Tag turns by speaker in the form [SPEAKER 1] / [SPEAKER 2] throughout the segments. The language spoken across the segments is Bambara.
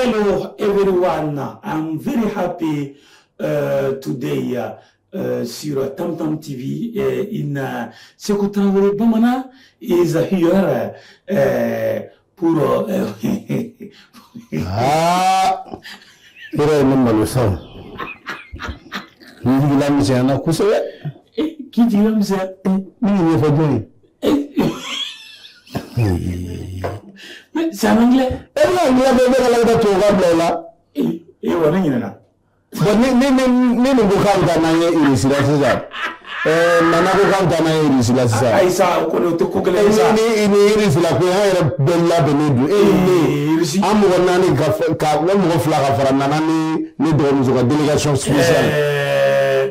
[SPEAKER 1] Hello everyone, I'm very happy today sur Tam Tam TV in Sekou Traoré Bamana is here pour
[SPEAKER 2] Aa, yɔrɔ ye ne malo sa o. N jigila misɛnyana kosɛbɛ.
[SPEAKER 1] K'i jigila misɛnya?
[SPEAKER 2] Ne nin ɲɛfɔ jɔn ye?
[SPEAKER 1] Mais c'est en anglais.
[SPEAKER 2] E bɛ ka anglais fɔ, e bɛ ka tila ka taa tubabukan bila o la.
[SPEAKER 1] Eh, wa ne ɲinɛna.
[SPEAKER 2] Bon, ni nin ko k'a bɛ taa n'an ye Irisi la sisan, Nana ko k'a bɛ taa n'an ye Irisi la sisan.
[SPEAKER 1] Ayi sa, o kɔni o tɛ ko gɛlɛn ye sa.
[SPEAKER 2] Ni Irisi la ko an yɛrɛ bɛɛ labɛnnen don, e ni ne.
[SPEAKER 1] Irisi.
[SPEAKER 2] An mɔgɔ naani ka ne mɔgɔ fila ka fara Nana ni ne dɔgɔmuso ka délégation spéciale.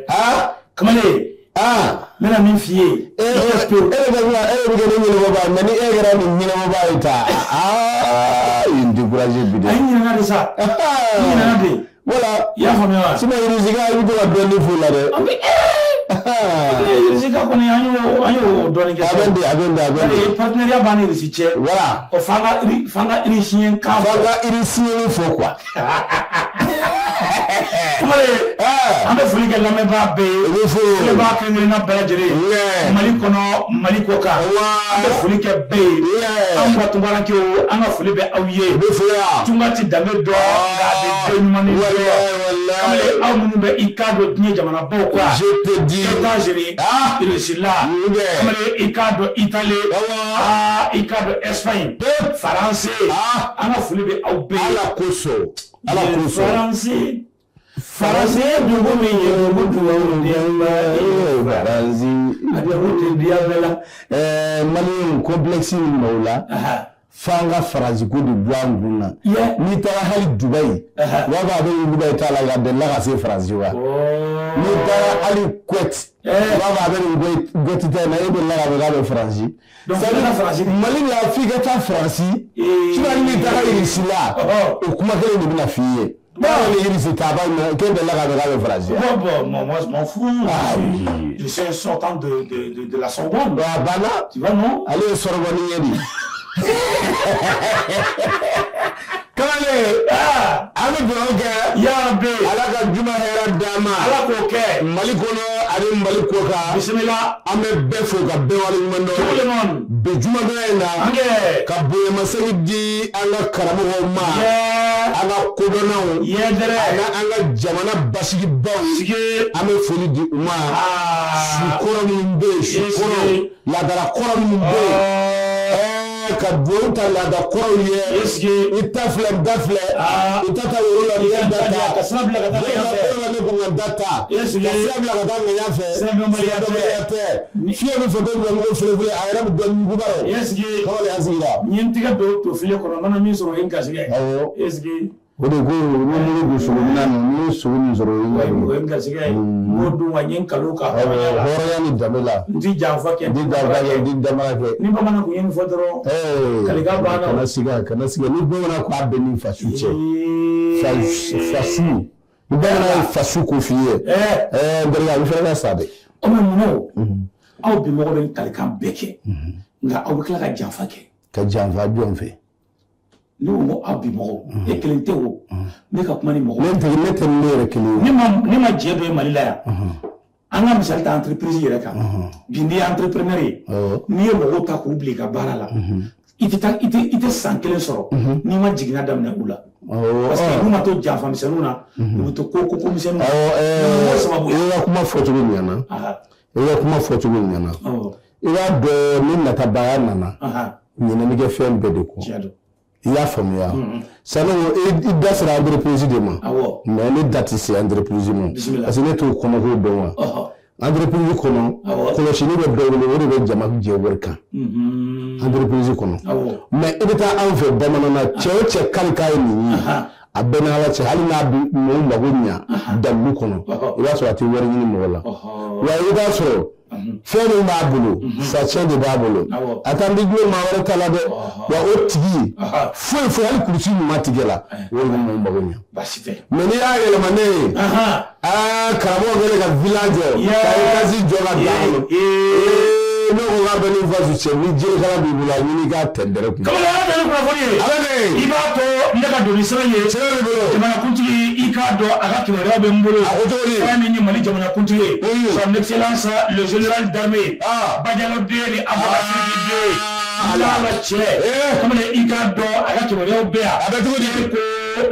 [SPEAKER 1] Ah, kamalen.
[SPEAKER 2] Ah.
[SPEAKER 1] N bɛna min f'i ye.
[SPEAKER 2] E de bɛ kɛ ne ɲɛnabɔbaa ye, mais ni e kɛra nin ɲɛnabɔbaa ye tan, aa, i ye n découragé bi dɛ.
[SPEAKER 1] A ye n ɲininka de sa. N ɲinɛna de.
[SPEAKER 2] Voilà.
[SPEAKER 1] I y'a faamuya wa?
[SPEAKER 2] Sinon Irisi ka i bɛ to ka dɔɔnin f'o la dɛ.
[SPEAKER 1] An bɛ Irisi ka kɔni an y'o dɔɔnin kɛ.
[SPEAKER 2] A bɛ ten, a bɛ ten, a bɛ ten.
[SPEAKER 1] Partenariat b'an ni Irisi cɛ.
[SPEAKER 2] Voilà.
[SPEAKER 1] Ɔ, f'an ka irisiyɛn kan fɔ.
[SPEAKER 2] F'an ka irisiyɛn fɔ quoi.
[SPEAKER 1] Kamalen, an bɛ foli kɛ lamɛnbaa bɛɛ ye.
[SPEAKER 2] O bɛ fo.
[SPEAKER 1] Filɛbaa kelen kelenna bɛɛ lajɛlen. Mali kɔnɔ, Mali kɔ kan. An bɛ foli kɛ bɛɛ ye. An ka tunkarankew, an ka foli bɛ aw ye.
[SPEAKER 2] O bɛ fo yan.
[SPEAKER 1] Tunga ti danbe dɔn, nka a bɛ den ɲuman ni dɔn. Kamalen, aw minnu bɛ i k'a dɔn diɲɛ jamanabaw kan.
[SPEAKER 2] Je te dis.
[SPEAKER 1] États-Unis. Russie la. Kamalen, i k'a dɔn Italie. Aa, i k'a dɔn Espagne. Faransi. An ka foli bɛ aw bɛɛ ye.
[SPEAKER 2] Ala kosɔn. Ala kosɔn.
[SPEAKER 1] Faransi. Faransi ye dugu min ye, dugu dugawu denba ye.
[SPEAKER 2] Faransi.
[SPEAKER 1] A dugu tɛ diya bɛɛ la.
[SPEAKER 2] Maliyɛnw, complexe min b'aw la. F'an ka Faransi ko de bɔ an kun na. N'i taara hali Dubayi, u b'a fɔ a bɛ Dubayi t'a la, nka a delila ka se Faransi wa. N'i taara hali Kuwait, u b'a fɔ a bɛ nin Kuwait ta in na, e delila k'a fɔ k'a bɛ Faransi. Mali la, f'i ka taa Faransi. Sinon hali n'i taara Irisi la, o kuma kelen de bɛna f'i ye. Báwo ni Irisi ta b'a minɛ k'e delila k'a fɔ k'a bɛ Faransi?
[SPEAKER 1] Bon, bon, moi je m'en fous. Je suis un sortant de la Sorbonne.
[SPEAKER 2] A banna.
[SPEAKER 1] Tu vois, non?
[SPEAKER 2] Ale ye Sorbonne ye de. Kamalen, an bɛ dugawu kɛ.
[SPEAKER 1] Yarabi.
[SPEAKER 2] Ala ka juma hɛrɛ d'an ma.
[SPEAKER 1] Ala k'o kɛ.
[SPEAKER 2] Mali kɔnɔ ani Mali kɔ kan.
[SPEAKER 1] Bisimila.
[SPEAKER 2] An bɛ bɛɛ fo ka bɛɛ waleɲuman dɔn.
[SPEAKER 1] Tout le monde.
[SPEAKER 2] Bi jumadon in na. Ka bonyamasegin di an ka karamɔgɔw ma. An ka kodɔnnaw.
[SPEAKER 1] Yɛdɛrɛ.
[SPEAKER 2] Ani an ka jamana basigibaw.
[SPEAKER 1] Sigi.
[SPEAKER 2] An bɛ foli di u ma. Sukɔrɔ minnu bɛ yen, sukɔrɔ. Laadala kɔrɔ minnu bɛ yen. Ka duwawu ta laada kɔrɔw ye. I ta filɛ, n ta filɛ. I ta ta woro la, nin ye da ta.
[SPEAKER 1] Ka sira bila ka taa ŋaɲa fɛ.
[SPEAKER 2] Ne ko n ka da ta. Ka sira bila ka taa ŋaɲa fɛ.
[SPEAKER 1] Sira dɔnbaliya
[SPEAKER 2] tɛ. Fiɲɛ bɛ fɛ bila mɔgɔ fele a yɛrɛ bɛ dɔn muguba ye. Kamalen, an sigira.
[SPEAKER 1] N ye n tɛgɛ don to filen kɔnɔ, n mana min sɔrɔ, o ye n garisɛgɛ.
[SPEAKER 2] Awɔ.
[SPEAKER 1] Est-ce
[SPEAKER 2] O de ko ni muru don sogo minɛ na, n'i ye sogo min sɔrɔ, o ye
[SPEAKER 1] o ye n garisɛgɛ ye. N b'o dun wa n ye n kalon k'a hɔrɔnya la.
[SPEAKER 2] Hɔrɔnya ni danbe la.
[SPEAKER 1] N ti janfa kɛ.
[SPEAKER 2] N ti janfa kɛ, n ti damara kɛ.
[SPEAKER 1] Ni bamanan kun ye nin fɔ dɔrɔn. Kalikan banna.
[SPEAKER 2] Kana siga, kana siga. Ni bamanan ko a bɛ ni fasu cɛ. Fasu. Ni bamanan ye fasu ko f'i ye. Ɛɛ, n terikɛ, a bɛ fɛnɛ ka sa dɛ.
[SPEAKER 1] O mɛ munna o? Aw bi mɔgɔ bɛ nin kalikan bɛɛ kɛ. Nka aw bɛ tila ka janfa kɛ.
[SPEAKER 2] Ka janfa jɔn fɛ?
[SPEAKER 1] Ne ko aw bi mɔgɔw, e kelen tɛ o, ne ka kuma ni mɔgɔw.
[SPEAKER 2] Ne tɛ ne yɛrɛ kelen ye.
[SPEAKER 1] Ne ma jɛ dɔ ye Mali la yan. An ka misali ta entreprise yɛrɛ kan. Bi n'i ye entrepreneur ye, n'i ye mɔgɔw ta k'u bila i ka baara la, i tɛ taa, i tɛ san kelen sɔrɔ n'i ma jiginna daminɛ u la. Parce que n'u ma to janfa misɛnninw na, u bɛ to ko misɛnninw na.
[SPEAKER 2] Awɔ,
[SPEAKER 1] sababu ye.
[SPEAKER 2] I ka kuma fɔcogo ɲɛna. I ka kuma fɔcogo ɲɛna. I b'a dɔn, ni natabaya nana, ɲinɛ bɛ kɛ fɛn bɛɛ de kɔ. I y'a faamuya? Sani i da sera entreprise de ma. Mais ne da tɛ se entreprise ma. Parce que ne t'o kɔnɔko dɔn wa. Entreprise kɔnɔ, kɔlɔsili bɛ dɔw bolo, o de bɛ jama jɛ wari kan. Entreprise kɔnɔ. Mais i bɛ taa anw fɛ bamanan na, cɛ o cɛ kali k'a ye nin ye. A bɛɛ n'Ala cɛ, hali n'a bɛ mɔgɔw mago ɲa dalilu kɔnɔ, i b'a sɔrɔ a tɛ wari ɲini mɔgɔ la. Wa i b'a sɔrɔ fɛn min b'a bolo, facɛn de b'a bolo, a t'an bɛ jumɛn maa wɛrɛ ta la dɛ. Wa o tigi foyi foyi, hali kulusi ɲuman tigɛ la, o de bɛ mɔgɔw mago ɲa.
[SPEAKER 1] Baasi tɛ.
[SPEAKER 2] Mais n'i y'a yɛlɛma ne ye, aa, karamɔgɔ kɛlen ka villa jɔ, ka étage jɔ ka bila a kɔnɔ. Ne ko k'a bɛ ni fasu cɛ, ni jelekala b'i bolo, a ɲini k'a tɛndɛrɛ kun.
[SPEAKER 1] Kamalen, ala tɛ ni kunnafoni ye.
[SPEAKER 2] A bɛ kɛ.
[SPEAKER 1] I b'a to ne ka don ni sɛbɛn ye.
[SPEAKER 2] Sɛbɛn b'i bolo.
[SPEAKER 1] Jamanakuntigi, i k'a dɔn a ka kibaruya bɛ n bolo.
[SPEAKER 2] A ko cogo di?
[SPEAKER 1] Fɛn min ye Mali jamanakuntigi ye.
[SPEAKER 2] Mm.
[SPEAKER 1] Son excellence le général d'armée.
[SPEAKER 2] Ah.
[SPEAKER 1] Badialo den ni Aboubacar Sidiki den.
[SPEAKER 2] Ah.
[SPEAKER 1] Ala cɛ.
[SPEAKER 2] Eh.
[SPEAKER 1] Kamalen, i k'a dɔn a ka kibaruyaw bɛ yan.
[SPEAKER 2] A bɛ cogo di?
[SPEAKER 1] E ko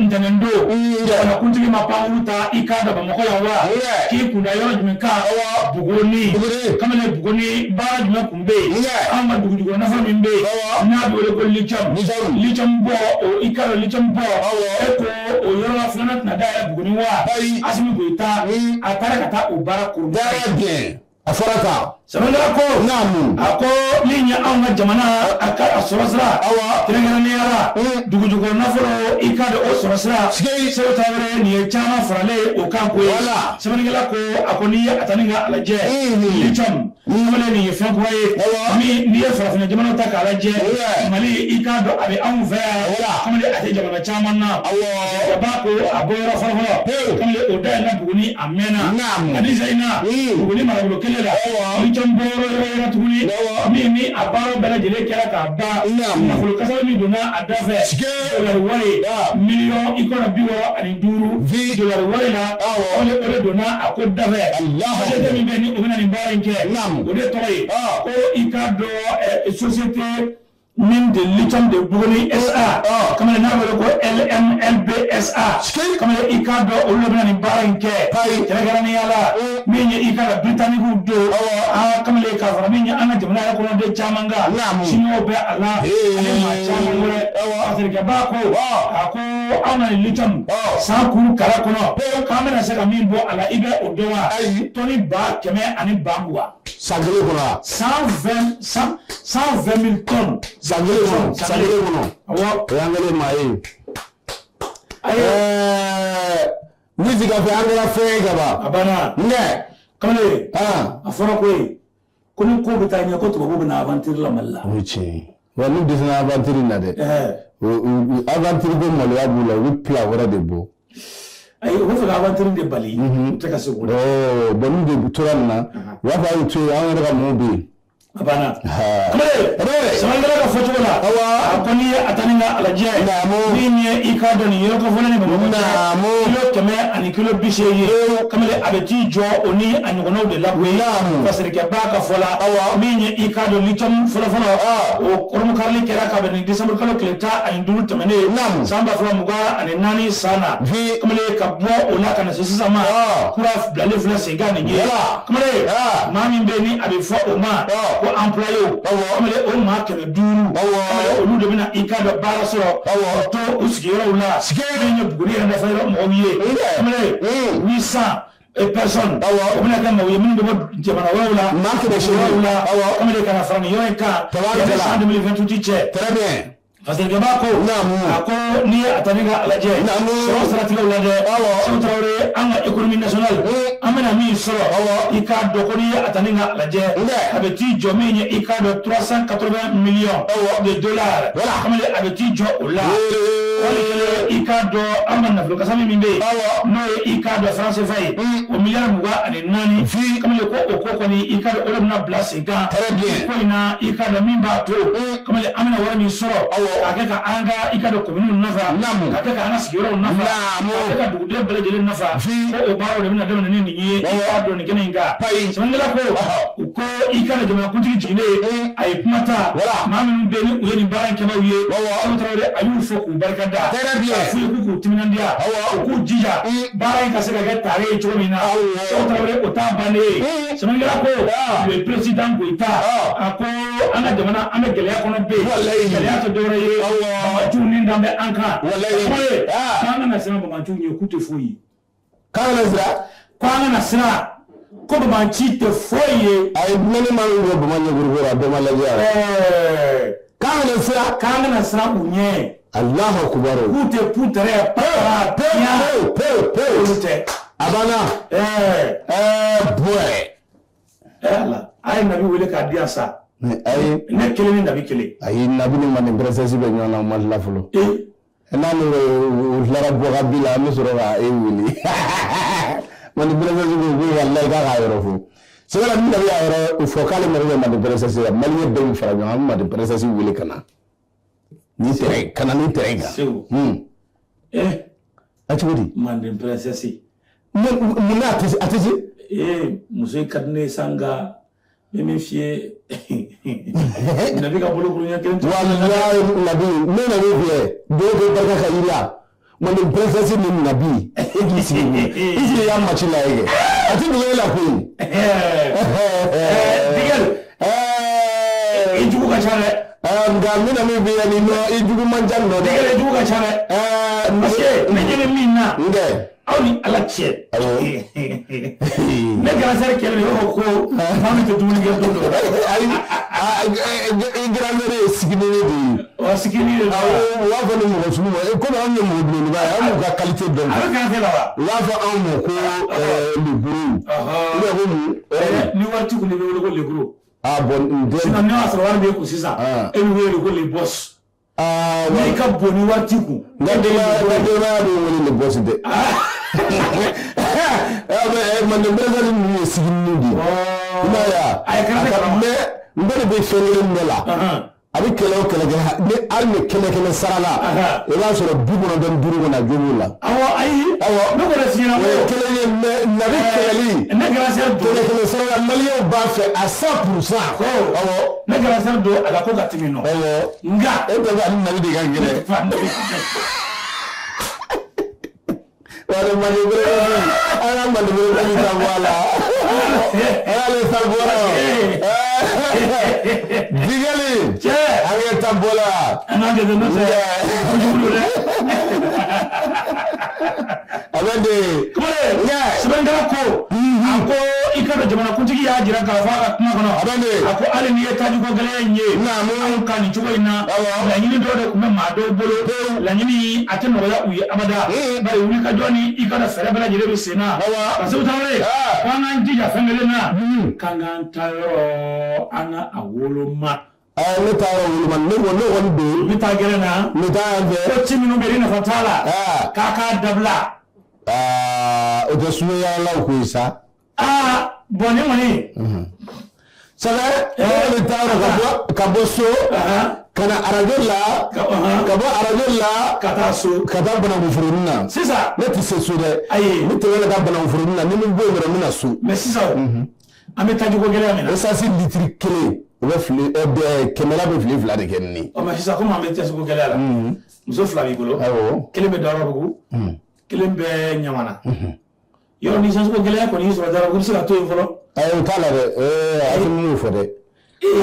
[SPEAKER 1] ntɛnɛn don.
[SPEAKER 2] Mm.
[SPEAKER 1] Jamanakuntigi ma pankuru ta i k'a dɔn Bamakɔ yan wa?
[SPEAKER 2] Yeah.
[SPEAKER 1] K'i kunda yɔrɔ jumɛn kan?
[SPEAKER 2] Awɔ.
[SPEAKER 1] Buguni.
[SPEAKER 2] Buguni.
[SPEAKER 1] Kamalen, Buguni baara jumɛn kun bɛ yen?
[SPEAKER 2] Yeah.
[SPEAKER 1] Anw ka dugujukɔrɔ nafa min bɛ yen.
[SPEAKER 2] Awɔ.
[SPEAKER 1] N'a bɛ wele ko lithium.
[SPEAKER 2] Lithium.
[SPEAKER 1] Lithium bɔ o, i k'a dɔn lithium bɔ.
[SPEAKER 2] Awɔ.
[SPEAKER 1] E ko o yɔrɔ la filanan tɛna dayɛlɛ Buguni wa?
[SPEAKER 2] Ayi.
[SPEAKER 1] Asimi Goyita.
[SPEAKER 2] Mm.
[SPEAKER 1] A taara ka taa o baara kuru.
[SPEAKER 2] Baara bien. A fɔra tan.
[SPEAKER 1] Sɛbɛnnikɛla ko.
[SPEAKER 2] Naamu.
[SPEAKER 1] A ko min ye anw ka jamana a ka a sɔrɔ sira.
[SPEAKER 2] Awɔ.
[SPEAKER 1] Kɛrɛnkɛrɛnnenya la.
[SPEAKER 2] Mm.
[SPEAKER 1] Dugujukɔrɔ nafolo, i k'a dɔn o sɔrɔ sira.
[SPEAKER 2] Sigi.
[SPEAKER 1] Seku Tarawele, nin ye caman faralen ye o kan ko ye.
[SPEAKER 2] Voilà.
[SPEAKER 1] Sɛbɛnnikɛla ko a ko n'i ye a ta ni ka a lajɛ.
[SPEAKER 2] Mhm.
[SPEAKER 1] Lithium. Kamalen, nin ye fɛn kura ye.
[SPEAKER 2] Awɔ.
[SPEAKER 1] Min n'i ye farafinna jamanaw ta k'a lajɛ.
[SPEAKER 2] Ouais.
[SPEAKER 1] Mali, i k'a dɔn a bɛ anw fɛ yan.
[SPEAKER 2] Voilà.
[SPEAKER 1] Kamalen, a tɛ jamana caman na.
[SPEAKER 2] Awɔ.
[SPEAKER 1] Ba ko a bɔyɔrɔ fɔlɔfɔlɔ.
[SPEAKER 2] Pewu.
[SPEAKER 1] Kamalen, o dayɛlɛla Buguni a mɛnna.
[SPEAKER 2] Naamu.
[SPEAKER 1] Ani Zayina.
[SPEAKER 2] Mm.
[SPEAKER 1] Buguni marabolo kelen la.
[SPEAKER 2] Awɔ.
[SPEAKER 1] Lithium bɔyɔrɔ yɔrɔ yɔrɔ tuguni.
[SPEAKER 2] Awɔ.
[SPEAKER 1] Min ni a baaraw bɛɛ lajɛlen kɛra k'a ban.
[SPEAKER 2] Naamu.
[SPEAKER 1] Nafolo kasara min donna a da fɛ.
[SPEAKER 2] Sike.
[SPEAKER 1] Dolari wari.
[SPEAKER 2] Ah.
[SPEAKER 1] Miliyɔn i kɔnɔ 65.
[SPEAKER 2] Vi.
[SPEAKER 1] Dolari wari la.
[SPEAKER 2] Awɔ.
[SPEAKER 1] O de donna a ko da fɛ.
[SPEAKER 2] Alahu.
[SPEAKER 1] Société min bɛ yen ni o bɛna nin baara in kɛ.
[SPEAKER 2] Naamu.
[SPEAKER 1] O de tɔgɔ ye.
[SPEAKER 2] Ah.
[SPEAKER 1] Ko i k'a dɔn société mine de lithium de Buguni SA.
[SPEAKER 2] Ah.
[SPEAKER 1] Kamalen, n'a wele ko LMLBSA.
[SPEAKER 2] Sike.
[SPEAKER 1] Kamalen, i k'a dɔn olu de bɛna nin baara in kɛ.
[SPEAKER 2] Ayi.
[SPEAKER 1] Kɛrɛnkɛrɛnnenya la. Min ye i k'a dɔn Britannique don.
[SPEAKER 2] Awɔ.
[SPEAKER 1] Aa kamalen, k'a fara min ye an ka jamana yɛrɛ kɔnɔden caman kan.
[SPEAKER 2] Naamu.
[SPEAKER 1] Siniwaw bɛ a la.
[SPEAKER 2] Ee.
[SPEAKER 1] Ani maa caman wɛrɛ.
[SPEAKER 2] Awɔ.
[SPEAKER 1] Fasirikɛba ko.
[SPEAKER 2] Ah.
[SPEAKER 1] A ko anw ka nin lithium.
[SPEAKER 2] Ah.
[SPEAKER 1] San kuru kala kɔnɔ. K'an bɛna se ka min bɔ a la, i bɛ o dɔn wa?
[SPEAKER 2] Ayi.
[SPEAKER 1] Tɔni 120 000.
[SPEAKER 2] San kelen kɔnɔ wa?
[SPEAKER 1] 120 000 tonnes.
[SPEAKER 2] San kelen kɔnɔ. San kelen kɔnɔ.
[SPEAKER 1] Awɔ.
[SPEAKER 2] O y'an kɛlen maa ye.
[SPEAKER 1] Ayi.
[SPEAKER 2] Ɛɛ, ni sigafɛ an kɛra fɛn ye kaban.
[SPEAKER 1] A banna.
[SPEAKER 2] Nɛ.
[SPEAKER 1] Kamalen.
[SPEAKER 2] Ah.
[SPEAKER 1] A fɔra ko ye ko ni ko bɛ taa ɲɛ, ko tubabuw bɛna aventure la Mali la.
[SPEAKER 2] O ye tiɲɛ ye. Wa n'u dɛsɛra aventure in na dɛ.
[SPEAKER 1] Ɛɛ.
[SPEAKER 2] O aventure ko maloya b'u la, u bɛ plan wɛrɛ de bɔ.
[SPEAKER 1] Ayi, u bɛ fɛ ka aventure de bali. U tɛ ka se k'o la.
[SPEAKER 2] Ɔɔ, bon n'u de tora nin na, u b'a fɔ a y'u to yen, an yɛrɛ ka mɔɔw bɛ yen.
[SPEAKER 1] A banna.
[SPEAKER 2] Ha.
[SPEAKER 1] Kamalen.
[SPEAKER 2] Kamalen.
[SPEAKER 1] Sɛbɛnnikɛla ka fɔcogo la.
[SPEAKER 2] Awɔ.
[SPEAKER 1] A ko n'i ye a ta ni ka a lajɛ.
[SPEAKER 2] Naamu.
[SPEAKER 1] Min ye i k'a dɔn nin yɔrɔ kofɔlen ni Bamakɔ cɛ.
[SPEAKER 2] Naamu.
[SPEAKER 1] Kilo 180. Kamalen, a bɛ t'i jɔ o ni a ɲɔgɔnnaw de la koyi.
[SPEAKER 2] Naamu.
[SPEAKER 1] Fasirikɛba ka fɔ la.
[SPEAKER 2] Awɔ.
[SPEAKER 1] Min ye i k'a dɔn lithium fɔlɔfɔlɔ.
[SPEAKER 2] Ah.
[SPEAKER 1] O kɔrɔmukarili kɛra ka bɛn ni décembre kalo tile 15 tɛmɛnen.
[SPEAKER 2] Naamu.
[SPEAKER 1] San 2024 san na.
[SPEAKER 2] Vi.
[SPEAKER 1] Kamalen, ka bɔ o la ka na se sisan ma.
[SPEAKER 2] Ah.
[SPEAKER 1] Kura bilalen filɛ sen kan nin ye.
[SPEAKER 2] Voilà.
[SPEAKER 1] Kamalen.
[SPEAKER 2] Ah.
[SPEAKER 1] Maa min bɛ yen ni a bɛ fɔ o ma.
[SPEAKER 2] Ah.
[SPEAKER 1] Ko employé.
[SPEAKER 2] Awɔ.
[SPEAKER 1] Kamalen, o maa 500.
[SPEAKER 2] Awɔ.
[SPEAKER 1] Kamalen, olu de bɛna i k'a dɔn baara sɔrɔ.
[SPEAKER 2] Awɔ.
[SPEAKER 1] Ka to u sigiyɔrɔw la.
[SPEAKER 2] Sike.
[SPEAKER 1] Min ye Buguni yɛrɛ nafa yɔrɔ mɔgɔw ye.
[SPEAKER 2] Nka.
[SPEAKER 1] Kamalen.
[SPEAKER 2] Mm.
[SPEAKER 1] 800 personnes.
[SPEAKER 2] Awɔ.
[SPEAKER 1] O bɛna kɛ maaw ye minnu bɛ bɔ jamana wɛrɛw la.
[SPEAKER 2] Maa 800.
[SPEAKER 1] Wɛrɛw la.
[SPEAKER 2] Awɔ.
[SPEAKER 1] Kamalen, ka na fara nin yɔrɔ in kan.
[SPEAKER 2] Tabaarikala.
[SPEAKER 1] Yanni san 2028 cɛ.
[SPEAKER 2] Très bien.
[SPEAKER 1] Fasirikɛba ko.
[SPEAKER 2] Naamu.
[SPEAKER 1] A ko n'i ye a ta ni ka a lajɛ.
[SPEAKER 2] Naamu.
[SPEAKER 1] Sɔrɔ siratigɛw lajɛ.
[SPEAKER 2] Awɔ.
[SPEAKER 1] Seku Tarawele, an ka économie nationale.
[SPEAKER 2] Mm.
[SPEAKER 1] An bɛna min sɔrɔ.
[SPEAKER 2] Awɔ.
[SPEAKER 1] I k'a dɔn ko n'i ye a ta ni ka a lajɛ.
[SPEAKER 2] Nka.
[SPEAKER 1] A bɛ t'i jɔ min ye i k'a dɔn 380 millions.
[SPEAKER 2] Awɔ.
[SPEAKER 1] De dollars.
[SPEAKER 2] Voilà.
[SPEAKER 1] Kamalen, a bɛ t'i jɔ o la.
[SPEAKER 2] Ee.
[SPEAKER 1] Wali kelen, i k'a dɔn an ka nafolo kasa min bɛ yen.
[SPEAKER 2] Awɔ.
[SPEAKER 1] N'o ye i k'a dɔn franc CFA ye.
[SPEAKER 2] Mm.
[SPEAKER 1] O miliyari 24.
[SPEAKER 2] Vi.
[SPEAKER 1] Kamalen, ko o ko kɔni, i k'a dɔn o de bɛna bila sen kan.
[SPEAKER 2] Très bien.
[SPEAKER 1] Ko in na, i k'a dɔn min b'a to.
[SPEAKER 2] Mm.
[SPEAKER 1] Kamalen, an bɛna wari min sɔrɔ.
[SPEAKER 2] Awɔ.
[SPEAKER 1] K'a kɛ ka an ka i k'a dɔn kominiw nafa.
[SPEAKER 2] Naamu.
[SPEAKER 1] K'a kɛ ka an ka sigiyɔrɔw nafa.
[SPEAKER 2] Naamu.
[SPEAKER 1] K'a kɛ ka duguden bɛɛ lajɛlen nafa.
[SPEAKER 2] Vi.
[SPEAKER 1] Ko o baaraw de bɛna daminɛ ni nin ye. I
[SPEAKER 2] Awɔ.
[SPEAKER 1] k'a dɔn nin kɛnɛ in kan.
[SPEAKER 2] Ayi.
[SPEAKER 1] Sɛbɛnnikɛla ko.
[SPEAKER 2] Ɔhɔ.
[SPEAKER 1] U ko i k'a dɔn jamanakuntigi jiginnen.
[SPEAKER 2] Mm.
[SPEAKER 1] A ye kuma ta.
[SPEAKER 2] Voilà.
[SPEAKER 1] Maa minnu bɛ yen ni u ye nin baara in kɛbaaw ye.
[SPEAKER 2] Awɔ.
[SPEAKER 1] Seku Tarawele, a y'u fo k'u barika da.
[SPEAKER 2] Très bien.
[SPEAKER 1] K'a f'u ye k'u k'u timinandiya.
[SPEAKER 2] Awɔ.
[SPEAKER 1] U k'u jija.
[SPEAKER 2] Mm.
[SPEAKER 1] Baara in ka se ka kɛ tare ye cogo min na.
[SPEAKER 2] Awɔ.
[SPEAKER 1] Seku Tarawele, o t'a bannen ye.
[SPEAKER 2] Mm.
[SPEAKER 1] Sɛbɛnnikɛla ko.
[SPEAKER 2] Ah.
[SPEAKER 1] Le président Goyita.
[SPEAKER 2] Ah.
[SPEAKER 1] A ko an ka jamana, an bɛ gɛlɛya kɔnɔ bi.
[SPEAKER 2] Walayi.
[SPEAKER 1] Gɛlɛya tɛ dɔwɛrɛ ye.
[SPEAKER 2] Awɔ.
[SPEAKER 1] Banbaanciw ni dan bɛ an kan.
[SPEAKER 2] Walayi.
[SPEAKER 1] Kamalen,
[SPEAKER 2] Ah.
[SPEAKER 1] k'an kana siran banbaanciw ɲɛ, k'u tɛ foyi ye.
[SPEAKER 2] K'a kana siran.
[SPEAKER 1] K'an kana siran ko banbaanci tɛ foyi ye.
[SPEAKER 2] Ayi, mɛnni ma min bɔ bama ɲɛkuruko la, a bɛɛ ma lajɛ a la.
[SPEAKER 1] Ɛɛ,
[SPEAKER 2] K'a kana siran.
[SPEAKER 1] k'an kana siran u ɲɛ.
[SPEAKER 2] Alahu akubaru.
[SPEAKER 1] K'u tɛ putɛrɛ patara
[SPEAKER 2] Pewu pewu pewu pewu.
[SPEAKER 1] olu tɛ.
[SPEAKER 2] A banna.
[SPEAKER 1] Ɛɛ,
[SPEAKER 2] Ɛɛ, bɔɛ.
[SPEAKER 1] ɛ Ala, a ye Nabi wele k'a di yan sa.
[SPEAKER 2] Ayi.
[SPEAKER 1] Ne kelen ni Nabi kelen.
[SPEAKER 2] Ayi, Nabi ni Manden princesse bɛ ɲɔgɔn na, u ma tila fɔlɔ.
[SPEAKER 1] Ee,
[SPEAKER 2] N'a n'o u tilara bɔ ka bi la, an bɛ sɔrɔ ka e wele. Manden princesse ko ko walayi k'a k'a yɔrɔ fɔ. C'est vrai, ni Nabi y'a yɛrɛ fɔ k'ale mago bɛ Manden princesse la, malien bɛɛ bɛ fara ɲɔgɔn kan, an bɛ Manden princesse wele ka na nin terrain, ka na nin terrain kan.
[SPEAKER 1] Segu.
[SPEAKER 2] A cogo di?
[SPEAKER 1] Manden princesse.
[SPEAKER 2] Mun na a tɛ se, a tɛ se?
[SPEAKER 1] Muso in ka di ne ye sa, nka n bɛ min f'i ye, Nabi ka bolokuru ɲɛ kelen.
[SPEAKER 2] Walayi Nabi, ne Nabi filɛ, dɔw bɛ barika ka yiri la. Manden princesse ni Nabi, e k'i sigi, i sigi i y'a match lajɛ kɛ. A tɛ dogo e la koyi.
[SPEAKER 1] Digɛl, i jugu ka ca dɛ.
[SPEAKER 2] Nka n bɛna min f'i ye nin nɔ, i jugu man ca nin nɔ dɛ.
[SPEAKER 1] Digɛl, i jugu ka ca dɛ. Parce que ne ɲɛ bɛ min na.
[SPEAKER 2] N kɛ.
[SPEAKER 1] Aw ni Ala cɛ. Ne grand sœur kɛlɛ de b'a fɔ ko maa min tɛ dumuni kɛ don dɔ.
[SPEAKER 2] Ayi, i grand sœur ye sigini de ye.
[SPEAKER 1] Ɔ, sigini de don.
[SPEAKER 2] Awɔ, u b'a fɔ ni mɔgɔ sugu ma, komi anw ye mɔgɔ belebeleba ye, an b'u ka qualité dɔn.
[SPEAKER 1] A bɛ grand sœur la wa?
[SPEAKER 2] U b'a fɔ anw ma ko le gros. Ou bien ko mun?
[SPEAKER 1] Ni wari t'i kun, i bɛ wele ko le gros.
[SPEAKER 2] Ah bon, n den.
[SPEAKER 1] Sinon n'a y'a sɔrɔ wari b'e kun sisan, e bɛ wele ko le boss. N'i ka bon ni wari t'i kun.
[SPEAKER 2] N ka denbaya bɛ wele le boss dɛ. Manden princesse ninnu ye sigini de ye. I m'a ye wa?
[SPEAKER 1] A ye kɛrɛfɛ kalama.
[SPEAKER 2] Mais n bɛɛ de bɛ fɛn kelen de la. A bɛ kɛlɛ o kɛlɛ kɛ, ni hali ni 100 sara la, i b'a sɔrɔ 95 kɔni a jo b'o la.
[SPEAKER 1] Awɔ, ayi.
[SPEAKER 2] Awɔ.
[SPEAKER 1] Ne kɔni f'i ɲɛna
[SPEAKER 2] O ye kelen ye, mais Nabi kɛlɛli.
[SPEAKER 1] Ne grand sœur don.
[SPEAKER 2] 100 sara la, maliyɛnw b'a fɛ à 100%. Awɔ.
[SPEAKER 1] Ne grand sœur don, a ka ko ka timi nɔ.
[SPEAKER 2] Awɔ.
[SPEAKER 1] Nka.
[SPEAKER 2] E bɛɛ bɛ ani Nabi de ka gɛlɛn. Wale Manden princesse, an ka Manden princesse ta bɔ a la. An k'ale ta bɔ a la. Digali.
[SPEAKER 1] Cɛ.
[SPEAKER 2] An ka ta bɔ la.
[SPEAKER 1] An k'an jate n'o tɛ kojugu don dɛ.
[SPEAKER 2] A bɛ de.
[SPEAKER 1] Kumare. Sɛbɛnnikɛla ko. A ko i ka dɔn jamanakuntigi y'a jira k'a fɔ a ka kuma kɔnɔ.
[SPEAKER 2] A bɛ de.
[SPEAKER 1] A ko hali n'i ye tajiko gɛlɛya in ye.
[SPEAKER 2] Naamu.
[SPEAKER 1] Anw ka nin cogo in na.
[SPEAKER 2] Awɔ.
[SPEAKER 1] Laɲini dɔw de tun bɛ maa dɔw bolo. Laɲini a tɛ nɔgɔya u ye abada. Bari wulikajɔ ni i ka dɔn fɛɛrɛ bɛɛ lajɛlen bɛ sen na.
[SPEAKER 2] Awɔ.
[SPEAKER 1] Ka Segu Tarawele. Ko an k'an jija fɛn kelen na. K'an k'an ta yɔrɔ an ka a woloma.
[SPEAKER 2] Ne taa yɔrɔ woloma, ne kɔni don.
[SPEAKER 1] N bɛ taa gɛrɛn na.
[SPEAKER 2] N bɛ taa yan fɛ.
[SPEAKER 1] Ko ci minnu bɛ yen ni nafa t'a la. K'a k'a dabila.
[SPEAKER 2] O tɛ sumayalaw ko ye sa.
[SPEAKER 1] Bon ne kɔni.
[SPEAKER 2] Sɛbɛ, ne kɔni taa yɔrɔ ka bɔ so. Ka na arajo la. Ka bɔ arajo la.
[SPEAKER 1] Ka taa so.
[SPEAKER 2] Ka taa banankunforonin na.
[SPEAKER 1] Sisan.
[SPEAKER 2] Ne tɛ se so dɛ.
[SPEAKER 1] Ayi.
[SPEAKER 2] Ne tɛmɛ ka taa banankunforonin na, ni min bɔ yen dɔrɔn n bɛ na so.
[SPEAKER 1] Mais sisan o, an bɛ tajiko gɛlɛya min na.
[SPEAKER 2] Essence litiri kelen, o bɛ fili kɛmɛ la bɛ fili 2 de kɛ nin ye.
[SPEAKER 1] Ɔ mais sisan komi an bɛ tajiko gɛlɛya la. Muso 2 b'i bolo.
[SPEAKER 2] Awɔ.
[SPEAKER 1] Kelen bɛ Dawurabugu. Kelen bɛ Ɲamana. Yɔrɔ ni essence ko gɛlɛya kɔni y'i sɔrɔ Dawurabugu, i bɛ se ka to yen fɔlɔ.
[SPEAKER 2] Ayi, o t'a la dɛ. Asimi m'o fɔ dɛ.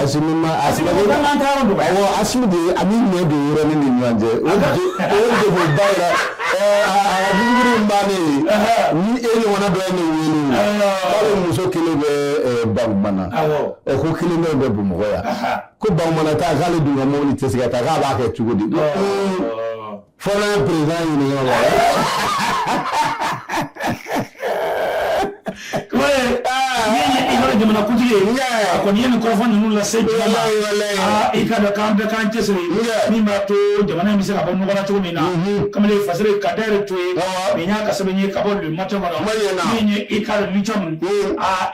[SPEAKER 2] Asimi ma
[SPEAKER 1] Asimi ko k'an ka yɔrɔ dɔgɔya.
[SPEAKER 2] Awɔ, Asimi de a ni ɲɛ don yɔrɔnin ni ɲɔgɔn cɛ. O degunba yɛrɛ. A discours in bannen ye. Ni e ɲɔgɔnna dɔ ye ne wele. K'ale muso kelen bɛ Bankumana.
[SPEAKER 1] Awɔ.
[SPEAKER 2] Ko kelen dɔ bɛ Bamakɔ yan. Ko Bankumana ta k'ale dun ka mobili tɛ se ka taa, k'a b'a kɛ cogo di? Fo n'an ye président ɲininka o la.
[SPEAKER 1] Kumare, min ye i ka jamanakuntigi ye, a kɔni ye nin kɔrɔfɔ ninnu lase jama ma. I ka dɔn k'an bɛɛ k'an cɛsiri min b'a to jamana in bɛ se ka bɔ nɔgɔ la cogo min na. Kamalen Fasere ka da yɛrɛ to ye, nin y'a ka sɛbɛn ye ka bɔ Le Matin kɔnɔ. Min ye i ka dɔn lithium,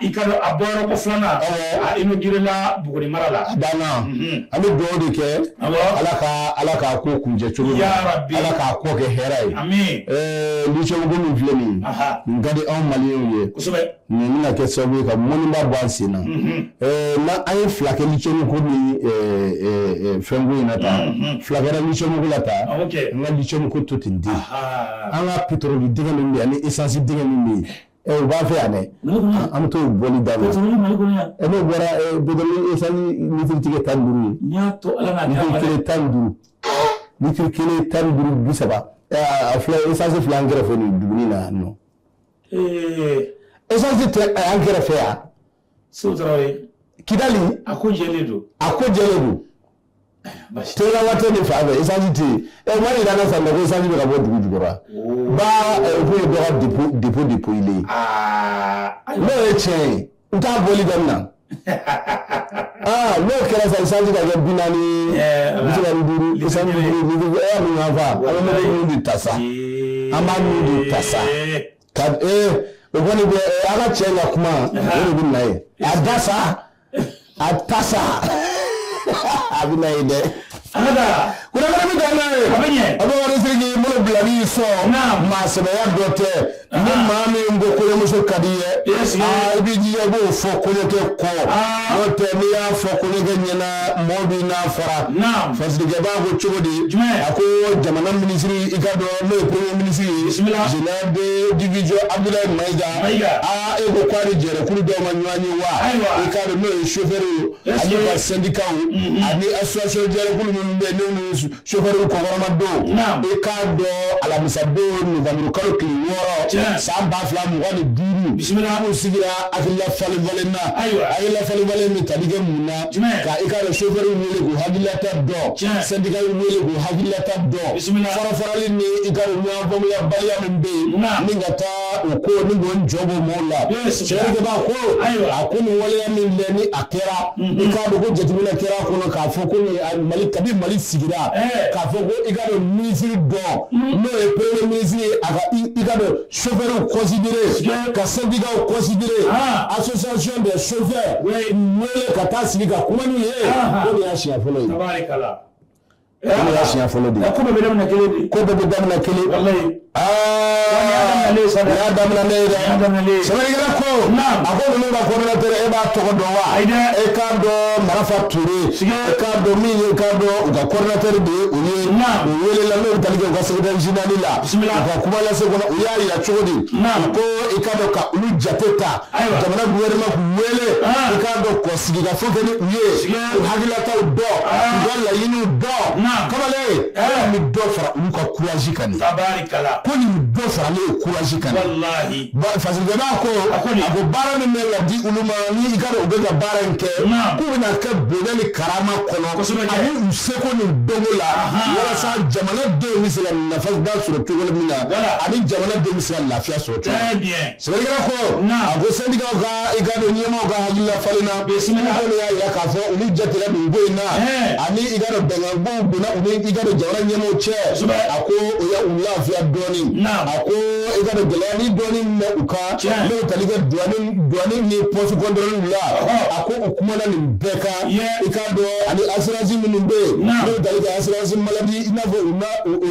[SPEAKER 1] i ka dɔn a bɔyɔrɔ ko filanan, a inauguré la Buguni mara la.
[SPEAKER 2] A banna. An bɛ dugawu de kɛ. Ala k'a ko kuncɛ cogo min.
[SPEAKER 1] Ya Rabbi.
[SPEAKER 2] Ala k'a ko kɛ hɛrɛ ye.
[SPEAKER 1] Amin.
[SPEAKER 2] Lithium ko min filɛ nin ye, nin ka di anw maliyɛnw ye.
[SPEAKER 1] Kosɛbɛ.
[SPEAKER 2] Nin bɛna kɛ sababu ye ka mɔniba bɔ an sen na. N'an an ye 2 kɛ lithium ko ni fɛn ko in na tan. 2 kɛra lithium ko la tan.
[SPEAKER 1] Ok.
[SPEAKER 2] An ka lithium ko to ten den. An ka pétrole dingɛ min bɛ yen ani essence dingɛ min bɛ yen. U b'a fɛ yan dɛ. An bɛ t'o bɔli daminɛ.
[SPEAKER 1] Pétrole Mali kɔnɔ yan.
[SPEAKER 2] N'o bɔra pétrole essence litiri tigɛ 15 ye.
[SPEAKER 1] N'i y'a to Ala n'a kira ma dɛ.
[SPEAKER 2] Litiri kelen 15. Litiri kelen 15 30. A filɛ essence filɛ an kɛrɛfɛ nin duguni na yan nɔ. Essence tɛ an kɛrɛfɛ yan.
[SPEAKER 1] Segu Tarawele.
[SPEAKER 2] Kidali.
[SPEAKER 1] A ko jɛlen don.
[SPEAKER 2] A ko jɛlen don. Terawate ni fan fɛ essence tɛ yen. Ma yira n na san ko essence bɛ ka bɔ dugu jukɔrɔ. Ba o ye dɔ ka dépôt dépôt ye. N'o ye tiɲɛ ye, u t'a bɔli daminɛ. N'o kɛra sisan essence ka kɛ 40, 35, 35, mun y'an fa? An bɛ ninnu de ta sa. An b'a ninnu de ta sa. Ka O kɔni bɛ a ka cɛ ka kuma o de bɛ na ye. A da sa, a ta sa, a bɛ na ye dɛ.
[SPEAKER 1] An ka taa.
[SPEAKER 2] Kunnafoni bɛ taa n'a ye.
[SPEAKER 1] A bɛ ɲɛ.
[SPEAKER 2] Abubakar Sidiki bolo bilali sɔn.
[SPEAKER 1] Naam.
[SPEAKER 2] Maa sɛbɛya dɔ tɛ. Ni maa min ko kɔɲɔmuso ka di i ye. Aa i b'i jija i b'o fɔ kɔɲɔkɛ kɔ. N'o tɛ n'i y'a fɔ kɔɲɔkɛ ɲɛna mɔgɔw b'i n'a fara.
[SPEAKER 1] Naam.
[SPEAKER 2] Fasilikɛba ko cogo di.
[SPEAKER 1] Jumɛn?
[SPEAKER 2] A ko jamana minisiri i ka dɔn n'o ye premier ministre ye.
[SPEAKER 1] Bisimila.
[SPEAKER 2] Général de division Abdoulaye Mayiga.
[SPEAKER 1] Mayiga.
[SPEAKER 2] Aa e ko k'a ni jɛrɛkulu dɔw ma ɲɔgɔn ye wa.
[SPEAKER 1] Ayiwa.
[SPEAKER 2] I k'a dɔn n'o ye chauffeur ye. Ani ka syndicat ani association jɛrɛkulu minnu bɛ yen n'olu chauffeur kɔkɔrɔma don.
[SPEAKER 1] Naam.
[SPEAKER 2] I k'a dɔn alamisa don novembre kalo tile 6.
[SPEAKER 1] Tiɲɛ.
[SPEAKER 2] San 2025.
[SPEAKER 1] Bisimila.
[SPEAKER 2] K'u sigira hakilila falen falen na.
[SPEAKER 1] Ayiwa.
[SPEAKER 2] Hakilila falen falen bɛ tali kɛ mun na.
[SPEAKER 1] Jumɛn?
[SPEAKER 2] Ka i k'a dɔn chauffeur wele k'u hakililata dɔn.
[SPEAKER 1] Tiɲɛ.
[SPEAKER 2] Syndicat wele k'u hakililata dɔn.
[SPEAKER 1] Bisimila.
[SPEAKER 2] Fara-farali ni i k'a dɔn ɲɔgɔn faamuyabaliya min bɛ yen.
[SPEAKER 1] Naam.
[SPEAKER 2] Ni ka taa o ko ni k'o jɔ bɔ mɔgɔw la.
[SPEAKER 1] Yes.
[SPEAKER 2] Sɛbɛnnikɛbaa ko.
[SPEAKER 1] Ayiwa.
[SPEAKER 2] A ko nin waleya min bɛ ni a kɛra. I k'a dɔn ko jateminɛ kɛra a kɔnɔ k'a fɔ ko nin a Mali kabi Mali sigira.
[SPEAKER 1] Ɛɛ.
[SPEAKER 2] K'a fɔ ko i k'a dɔn minisiri dɔ. N'o ye premier ministre ye a ka i k'a dɔn chauffeur considéré. Ka syndicat considéré.
[SPEAKER 1] Ah.
[SPEAKER 2] Association des chauffeurs.
[SPEAKER 1] Oui.
[SPEAKER 2] U wele ka taa sigi ka kuma n'u ye.
[SPEAKER 1] Ah.
[SPEAKER 2] Ko nin y'a siɲɛ fɔlɔ ye.
[SPEAKER 1] Tabarikala.
[SPEAKER 2] Ko nin y'a siɲɛ fɔlɔ de ye.
[SPEAKER 1] Ko bɛɛ bɛ daminɛ kelen de.
[SPEAKER 2] Ko bɛɛ bɛ daminɛ kelen.
[SPEAKER 1] Walayi.
[SPEAKER 2] Aa
[SPEAKER 1] Nin y'a daminɛlen ye sa dɛ.
[SPEAKER 2] Nin y'a daminɛlen ye dɛ.
[SPEAKER 1] Nin y'a daminɛlen ye.
[SPEAKER 2] Sɛbɛnnikɛla ko.
[SPEAKER 1] Naam.
[SPEAKER 2] A ko ninnu ka coordinateur e b'a tɔgɔ dɔn wa?
[SPEAKER 1] Ayi dɛ.
[SPEAKER 2] E k'a dɔn Marafa Ture.
[SPEAKER 1] Sige.
[SPEAKER 2] E k'a dɔn min ye e k'a dɔn u ka coordinateur de ye o ye.
[SPEAKER 1] Naam.
[SPEAKER 2] U welela n'o bɛ tali kɛ u ka secrétaire général la.
[SPEAKER 1] Bisimila.
[SPEAKER 2] U ka kuma lase kɔnɔ u y'a yira cogo di?
[SPEAKER 1] Naam.
[SPEAKER 2] U ko i k'a dɔn ka olu jate ta.
[SPEAKER 1] Ayiwa.
[SPEAKER 2] Jamana gouvernement k'u wele.
[SPEAKER 1] Ah.
[SPEAKER 2] I k'a dɔn k'u sigikafɔ kɛ ni u ye.
[SPEAKER 1] Sige.
[SPEAKER 2] U hakililataw dɔn.
[SPEAKER 1] Ah.
[SPEAKER 2] U ka laɲiniw dɔn.
[SPEAKER 1] Naam.
[SPEAKER 2] Kamalen.
[SPEAKER 1] Eh.
[SPEAKER 2] Nin bɛ dɔ fara olu ka courage kan nin.
[SPEAKER 1] Tabarikala.
[SPEAKER 2] Ko nin bɛ dɔ faralen ye courage kan nin.
[SPEAKER 1] Walahi.
[SPEAKER 2] Fasikɛba ko
[SPEAKER 1] A ko di?
[SPEAKER 2] a ko baara min bɛ ka di olu ma ni i ka dɔn u bɛ ka baara in kɛ
[SPEAKER 1] Naam.
[SPEAKER 2] k'u bɛna kɛ bonya ni karama kɔnɔ
[SPEAKER 1] Kosɛbɛ kɛ.
[SPEAKER 2] ani u seko ni dɔnko la
[SPEAKER 1] Ahan.
[SPEAKER 2] walasa jamana denw bɛ se ka nafa sɔrɔ cogo min na
[SPEAKER 1] Voilà.
[SPEAKER 2] ani jamana denw bɛ se ka lafiya sɔrɔ cogo min na.
[SPEAKER 1] Très bien.
[SPEAKER 2] Sɛbɛnnikɛla ko
[SPEAKER 1] Naam.
[SPEAKER 2] a ko syndicat ka i ka dɔn ɲɛmaaw ka hakilila falen na
[SPEAKER 1] Bisimila.
[SPEAKER 2] olu y'a yira k'a fɔ olu jatera nin ko in na
[SPEAKER 1] Ɛɛ.
[SPEAKER 2] ani i ka dɔn bɛnkankow donna u ni i ka dɔn jamana ɲɛmaaw cɛ
[SPEAKER 1] Kosɛbɛ.
[SPEAKER 2] a ko o ye u lafiya dɔɔni
[SPEAKER 1] Naam.
[SPEAKER 2] a ko i ka dɔn gɛlɛya ni dɔɔni min bɛ u kan
[SPEAKER 1] Tiɲɛ.
[SPEAKER 2] n'o tali kɛ douane ni poste contrôle la
[SPEAKER 1] Ɔhɔ.
[SPEAKER 2] a ko u kumana nin bɛɛ kan
[SPEAKER 1] Yɛ.
[SPEAKER 2] i ka dɔn ani assurance minnu bɛ yen
[SPEAKER 1] Naam.
[SPEAKER 2] n'o tali kɛ assurance maladie i n'a fɔ u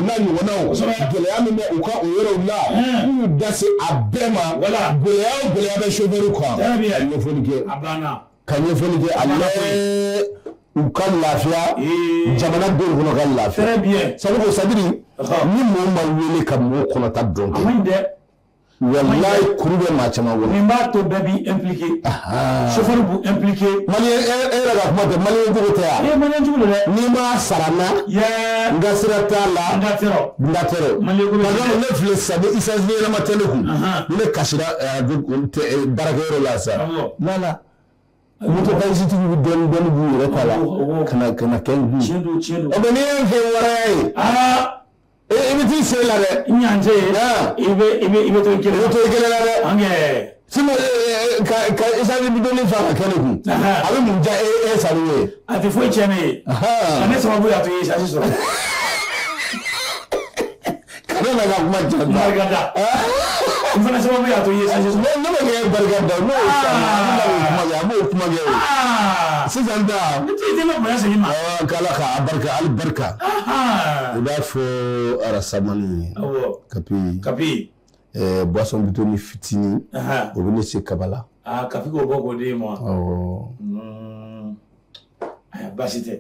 [SPEAKER 2] n'a ɲɔgɔnnaw
[SPEAKER 1] Kosɛbɛ.
[SPEAKER 2] gɛlɛya min bɛ u ka o yɔrɔw la
[SPEAKER 1] Ɛn.
[SPEAKER 2] k'u y'u da se a bɛɛ ma
[SPEAKER 1] Voilà.
[SPEAKER 2] gɛlɛya o gɛlɛya bɛ chauffeur kan
[SPEAKER 1] Très bien.
[SPEAKER 2] ka ɲɛfɔli kɛ
[SPEAKER 1] A banna.
[SPEAKER 2] ka ɲɛfɔli kɛ a
[SPEAKER 1] banna
[SPEAKER 2] lajɛ u ka lafiya
[SPEAKER 1] Ee.
[SPEAKER 2] jamana denw kɔnɔ ka lafiya
[SPEAKER 1] Très bien.
[SPEAKER 2] sabu sadiri
[SPEAKER 1] Ɔhɔ.
[SPEAKER 2] ni mɔgɔ ma wele ka mɔgɔw kɔnɔta dɔn
[SPEAKER 1] A
[SPEAKER 2] kɛ
[SPEAKER 1] man ɲi dɛ.
[SPEAKER 2] walayi kuru bɛ maa caman kɔnɔ
[SPEAKER 1] Nin b'a to bɛɛ b'i impliqué. Chauffeur b'u impliqué.
[SPEAKER 2] maliyɛn e yɛrɛ ka kuma tɛ maliyɛn jugu tɛ yan
[SPEAKER 1] E ye maliyɛn jugu don dɛ.
[SPEAKER 2] n'i ma sara n na
[SPEAKER 1] Yɛ.
[SPEAKER 2] n ka sira t'a la
[SPEAKER 1] N ka tɛrɔ.
[SPEAKER 2] n ka tɛrɛ
[SPEAKER 1] Maliyɛn ko bɛ
[SPEAKER 2] par exemple ne filɛ sisan ni essence ɲɛnama tɛ ne kun
[SPEAKER 1] Ahan.
[SPEAKER 2] ne kasira baarakɛyɔrɔ la sisan
[SPEAKER 1] Awɔ.
[SPEAKER 2] wala moto taxitigiw bɛ dɔɔni dɔɔni b'u yɛrɛ ta la
[SPEAKER 1] Awɔ, awɔ.
[SPEAKER 2] ka na kɛ n kun
[SPEAKER 1] Tiɲɛ don tiɲɛ don.
[SPEAKER 2] ɔ mɛ n'i ye n kɛ waraya ye
[SPEAKER 1] Aa.
[SPEAKER 2] i bɛ t'i sen la dɛ
[SPEAKER 1] N ɲancɛ ye.
[SPEAKER 2] Ah.
[SPEAKER 1] I bɛ to i
[SPEAKER 2] i
[SPEAKER 1] kelen
[SPEAKER 2] bɛ
[SPEAKER 1] na.
[SPEAKER 2] to i kelen la dɛ
[SPEAKER 1] An kɛ.
[SPEAKER 2] sinon ka essence bidonni fa ka kɛ ne kun
[SPEAKER 1] Ahan.
[SPEAKER 2] a bɛ mun diya e sanu ye
[SPEAKER 1] A tɛ foyi tiɲɛ ne ye.
[SPEAKER 2] Ahan.
[SPEAKER 1] Nka ne sababu y'a to i ye essence sɔrɔ.
[SPEAKER 2] ka ne na ka kuma
[SPEAKER 1] N
[SPEAKER 2] janfa
[SPEAKER 1] barika da. N fana sababu y'a to i ye essence sɔrɔ.
[SPEAKER 2] ne ma kɛ barika da n'o ye sanu ye a bɛ na o kuma kɛ a b'o kuma kɛ o
[SPEAKER 1] Aa.
[SPEAKER 2] sisan ta
[SPEAKER 1] Ne tɛ ne bonya segin ma.
[SPEAKER 2] awɔ k'ala k'a barika hali barika
[SPEAKER 1] Ahan.
[SPEAKER 2] i b'a fɔ arasamani ye
[SPEAKER 1] Awɔ.
[SPEAKER 2] kapi
[SPEAKER 1] Kapi.
[SPEAKER 2] boisson bitoni fitinin
[SPEAKER 1] Ahan.
[SPEAKER 2] o bɛ ne se kaba la
[SPEAKER 1] Aa kapi k'o bɔ k'o d'e ma.
[SPEAKER 2] awɔ
[SPEAKER 1] Ayiwa baasi tɛ.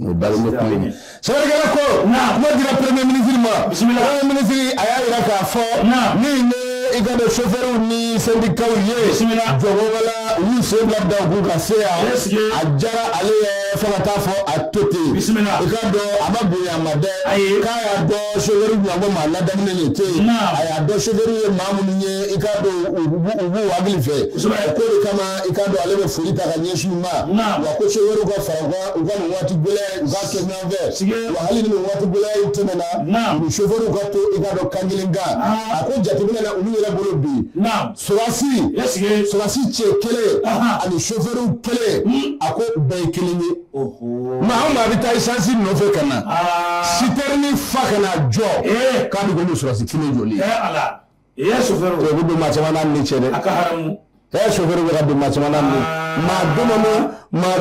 [SPEAKER 2] o dalen bɛ kuma in sɛbɛnnikɛla ko
[SPEAKER 1] Naam.
[SPEAKER 2] kuma dira premier ministre ma
[SPEAKER 1] Bisimila.
[SPEAKER 2] premier ministre a y'a yira k'a fɔ
[SPEAKER 1] Naam.
[SPEAKER 2] min ye i ka dɔn chauffeur ni syndicat ye
[SPEAKER 1] Bisimila.
[SPEAKER 2] jɔgɔwala u y'u sen bila da u kun ka se yan
[SPEAKER 1] Est-ce que-
[SPEAKER 2] a diyara ale ye fo ka taa fɔ a to ten
[SPEAKER 1] Bisimila.
[SPEAKER 2] i ka dɔn a ma bonya a ma dɛ
[SPEAKER 1] Ayi.
[SPEAKER 2] k'a y'a dɔn chauffeur ɲɔgɔn maa ladamunen de tɛ yen
[SPEAKER 1] Naam.
[SPEAKER 2] a y'a dɔn chauffeur ye maa minnu ye i ka dɔn u b'u hakili fɛ
[SPEAKER 1] Kosɛbɛ.
[SPEAKER 2] o ko de kama i ka dɔn ale bɛ foli ta ka ɲɛsin u ma
[SPEAKER 1] Naam.
[SPEAKER 2] wa ko chauffeur ka fara u ka nin waati gɛlɛn u k'a kɛ ɲɔgɔn fɛ
[SPEAKER 1] Sige.
[SPEAKER 2] wa hali ni nin waati gɛlɛn in tɛmɛna
[SPEAKER 1] Naam.
[SPEAKER 2] u ni chauffeur ka to i ka dɔn kan kelen kan
[SPEAKER 1] Ah.
[SPEAKER 2] a ko jateminɛ na olu yɛrɛ bolo bi
[SPEAKER 1] Naam.
[SPEAKER 2] sɔrɔsi
[SPEAKER 1] Est-ce que.
[SPEAKER 2] sɔrɔsi cɛ kelen
[SPEAKER 1] Ahan.
[SPEAKER 2] ani chauffeur kelen a ko u bɛɛ ye kelen ye
[SPEAKER 1] Oho.
[SPEAKER 2] maa o maa bɛ taa essence nɔfɛ ka na
[SPEAKER 1] Aa.
[SPEAKER 2] sitɛrini fa ka na jɔ
[SPEAKER 1] Ee.
[SPEAKER 2] k'a bɛ komi sɔrɔsi kelen jɔlen
[SPEAKER 1] Ee Ala. I ye chauffeur
[SPEAKER 2] o bɛ don maa caman n'a ni cɛ dɛ.
[SPEAKER 1] A ka haramu.
[SPEAKER 2] Ɛ, chauffeur bɛ ka don maa caman n'a ni. Maa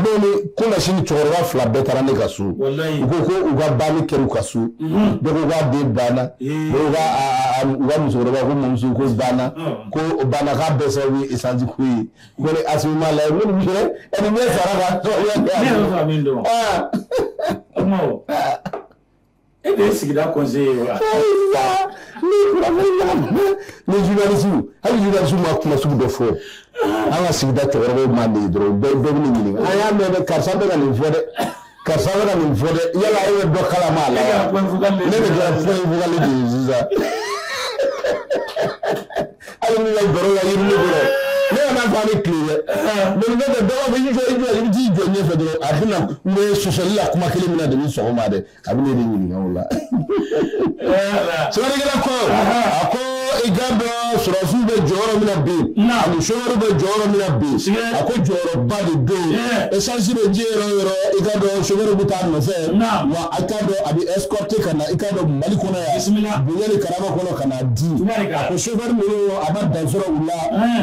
[SPEAKER 2] dɔw ni kunasini cɛkɔrɔba fila bɛɛ taara ne ka so.
[SPEAKER 1] Walayi.
[SPEAKER 2] U ko ko u ka banni kɛra u ka so. Dɔw ko k'a den banna. Dɔw ka u ka musokɔrɔba ko mamuso ko banna. Ko o banna k'a bɛɛ sababu ye essence ko ye. Ko ni Asimi m'a lajɛ ko nin bɛ ɛ nin bɛɛ sara ka sababuya kɛ.
[SPEAKER 1] Ne yɛrɛ bɛ fɛ ka min dɔn. O kuma o. E de ye sigida conseiller ye wa?
[SPEAKER 2] Ni kunnafoni ɲagami ni journaliste, hali journaliste ma kuma sugu dɔ fɔ, an ka sigida cɛkɔrɔbaw man de dɔrɔn, bɛɛ bɛ ne ɲininka. An y'a mɛn dɛ, karisa bɛ ka nin fɔ dɛ, karisa bɛ ka nin fɔ dɛ, yala e bɛ dɔ kalama a la
[SPEAKER 1] E
[SPEAKER 2] wa?
[SPEAKER 1] kɛra point focal de ye.
[SPEAKER 2] Ne de kɛra point focal de ye sisan. Hali ni ka baro la yiri ne kɔrɔ, ne kana fɔ a ni tile dɛ, mais nin bɛ dɔ b'a fɔ i jɔ, i jɔ, i bɛ t'i jɔ ɲɛfɛ dɔrɔn, a bɛna n bɛ sɔsɔli la kuma kelen min na depuis sɔgɔma dɛ, a bɛ ne de ɲininka o la. Sɛbɛnnikɛla ko, a ko i k'a dɔn sɔrɔdasiw bɛ jɔyɔrɔ min na bi, ani sofɛriw bɛ jɔyɔrɔ min na bi, a ko jɔyɔrɔba de don. Essence bɛ diɲɛ yɔrɔ o yɔrɔ, i k'a dɔn sofɛriw bɛ taa nɔfɛ, wa a k'a dɔn a bɛ escorter ka na, i k'a dɔn Mali kɔnɔ yan, bonya ni karama kɔnɔ ka na di. A ko sofɛri ninnu, a ma dan sɔrɔ u la,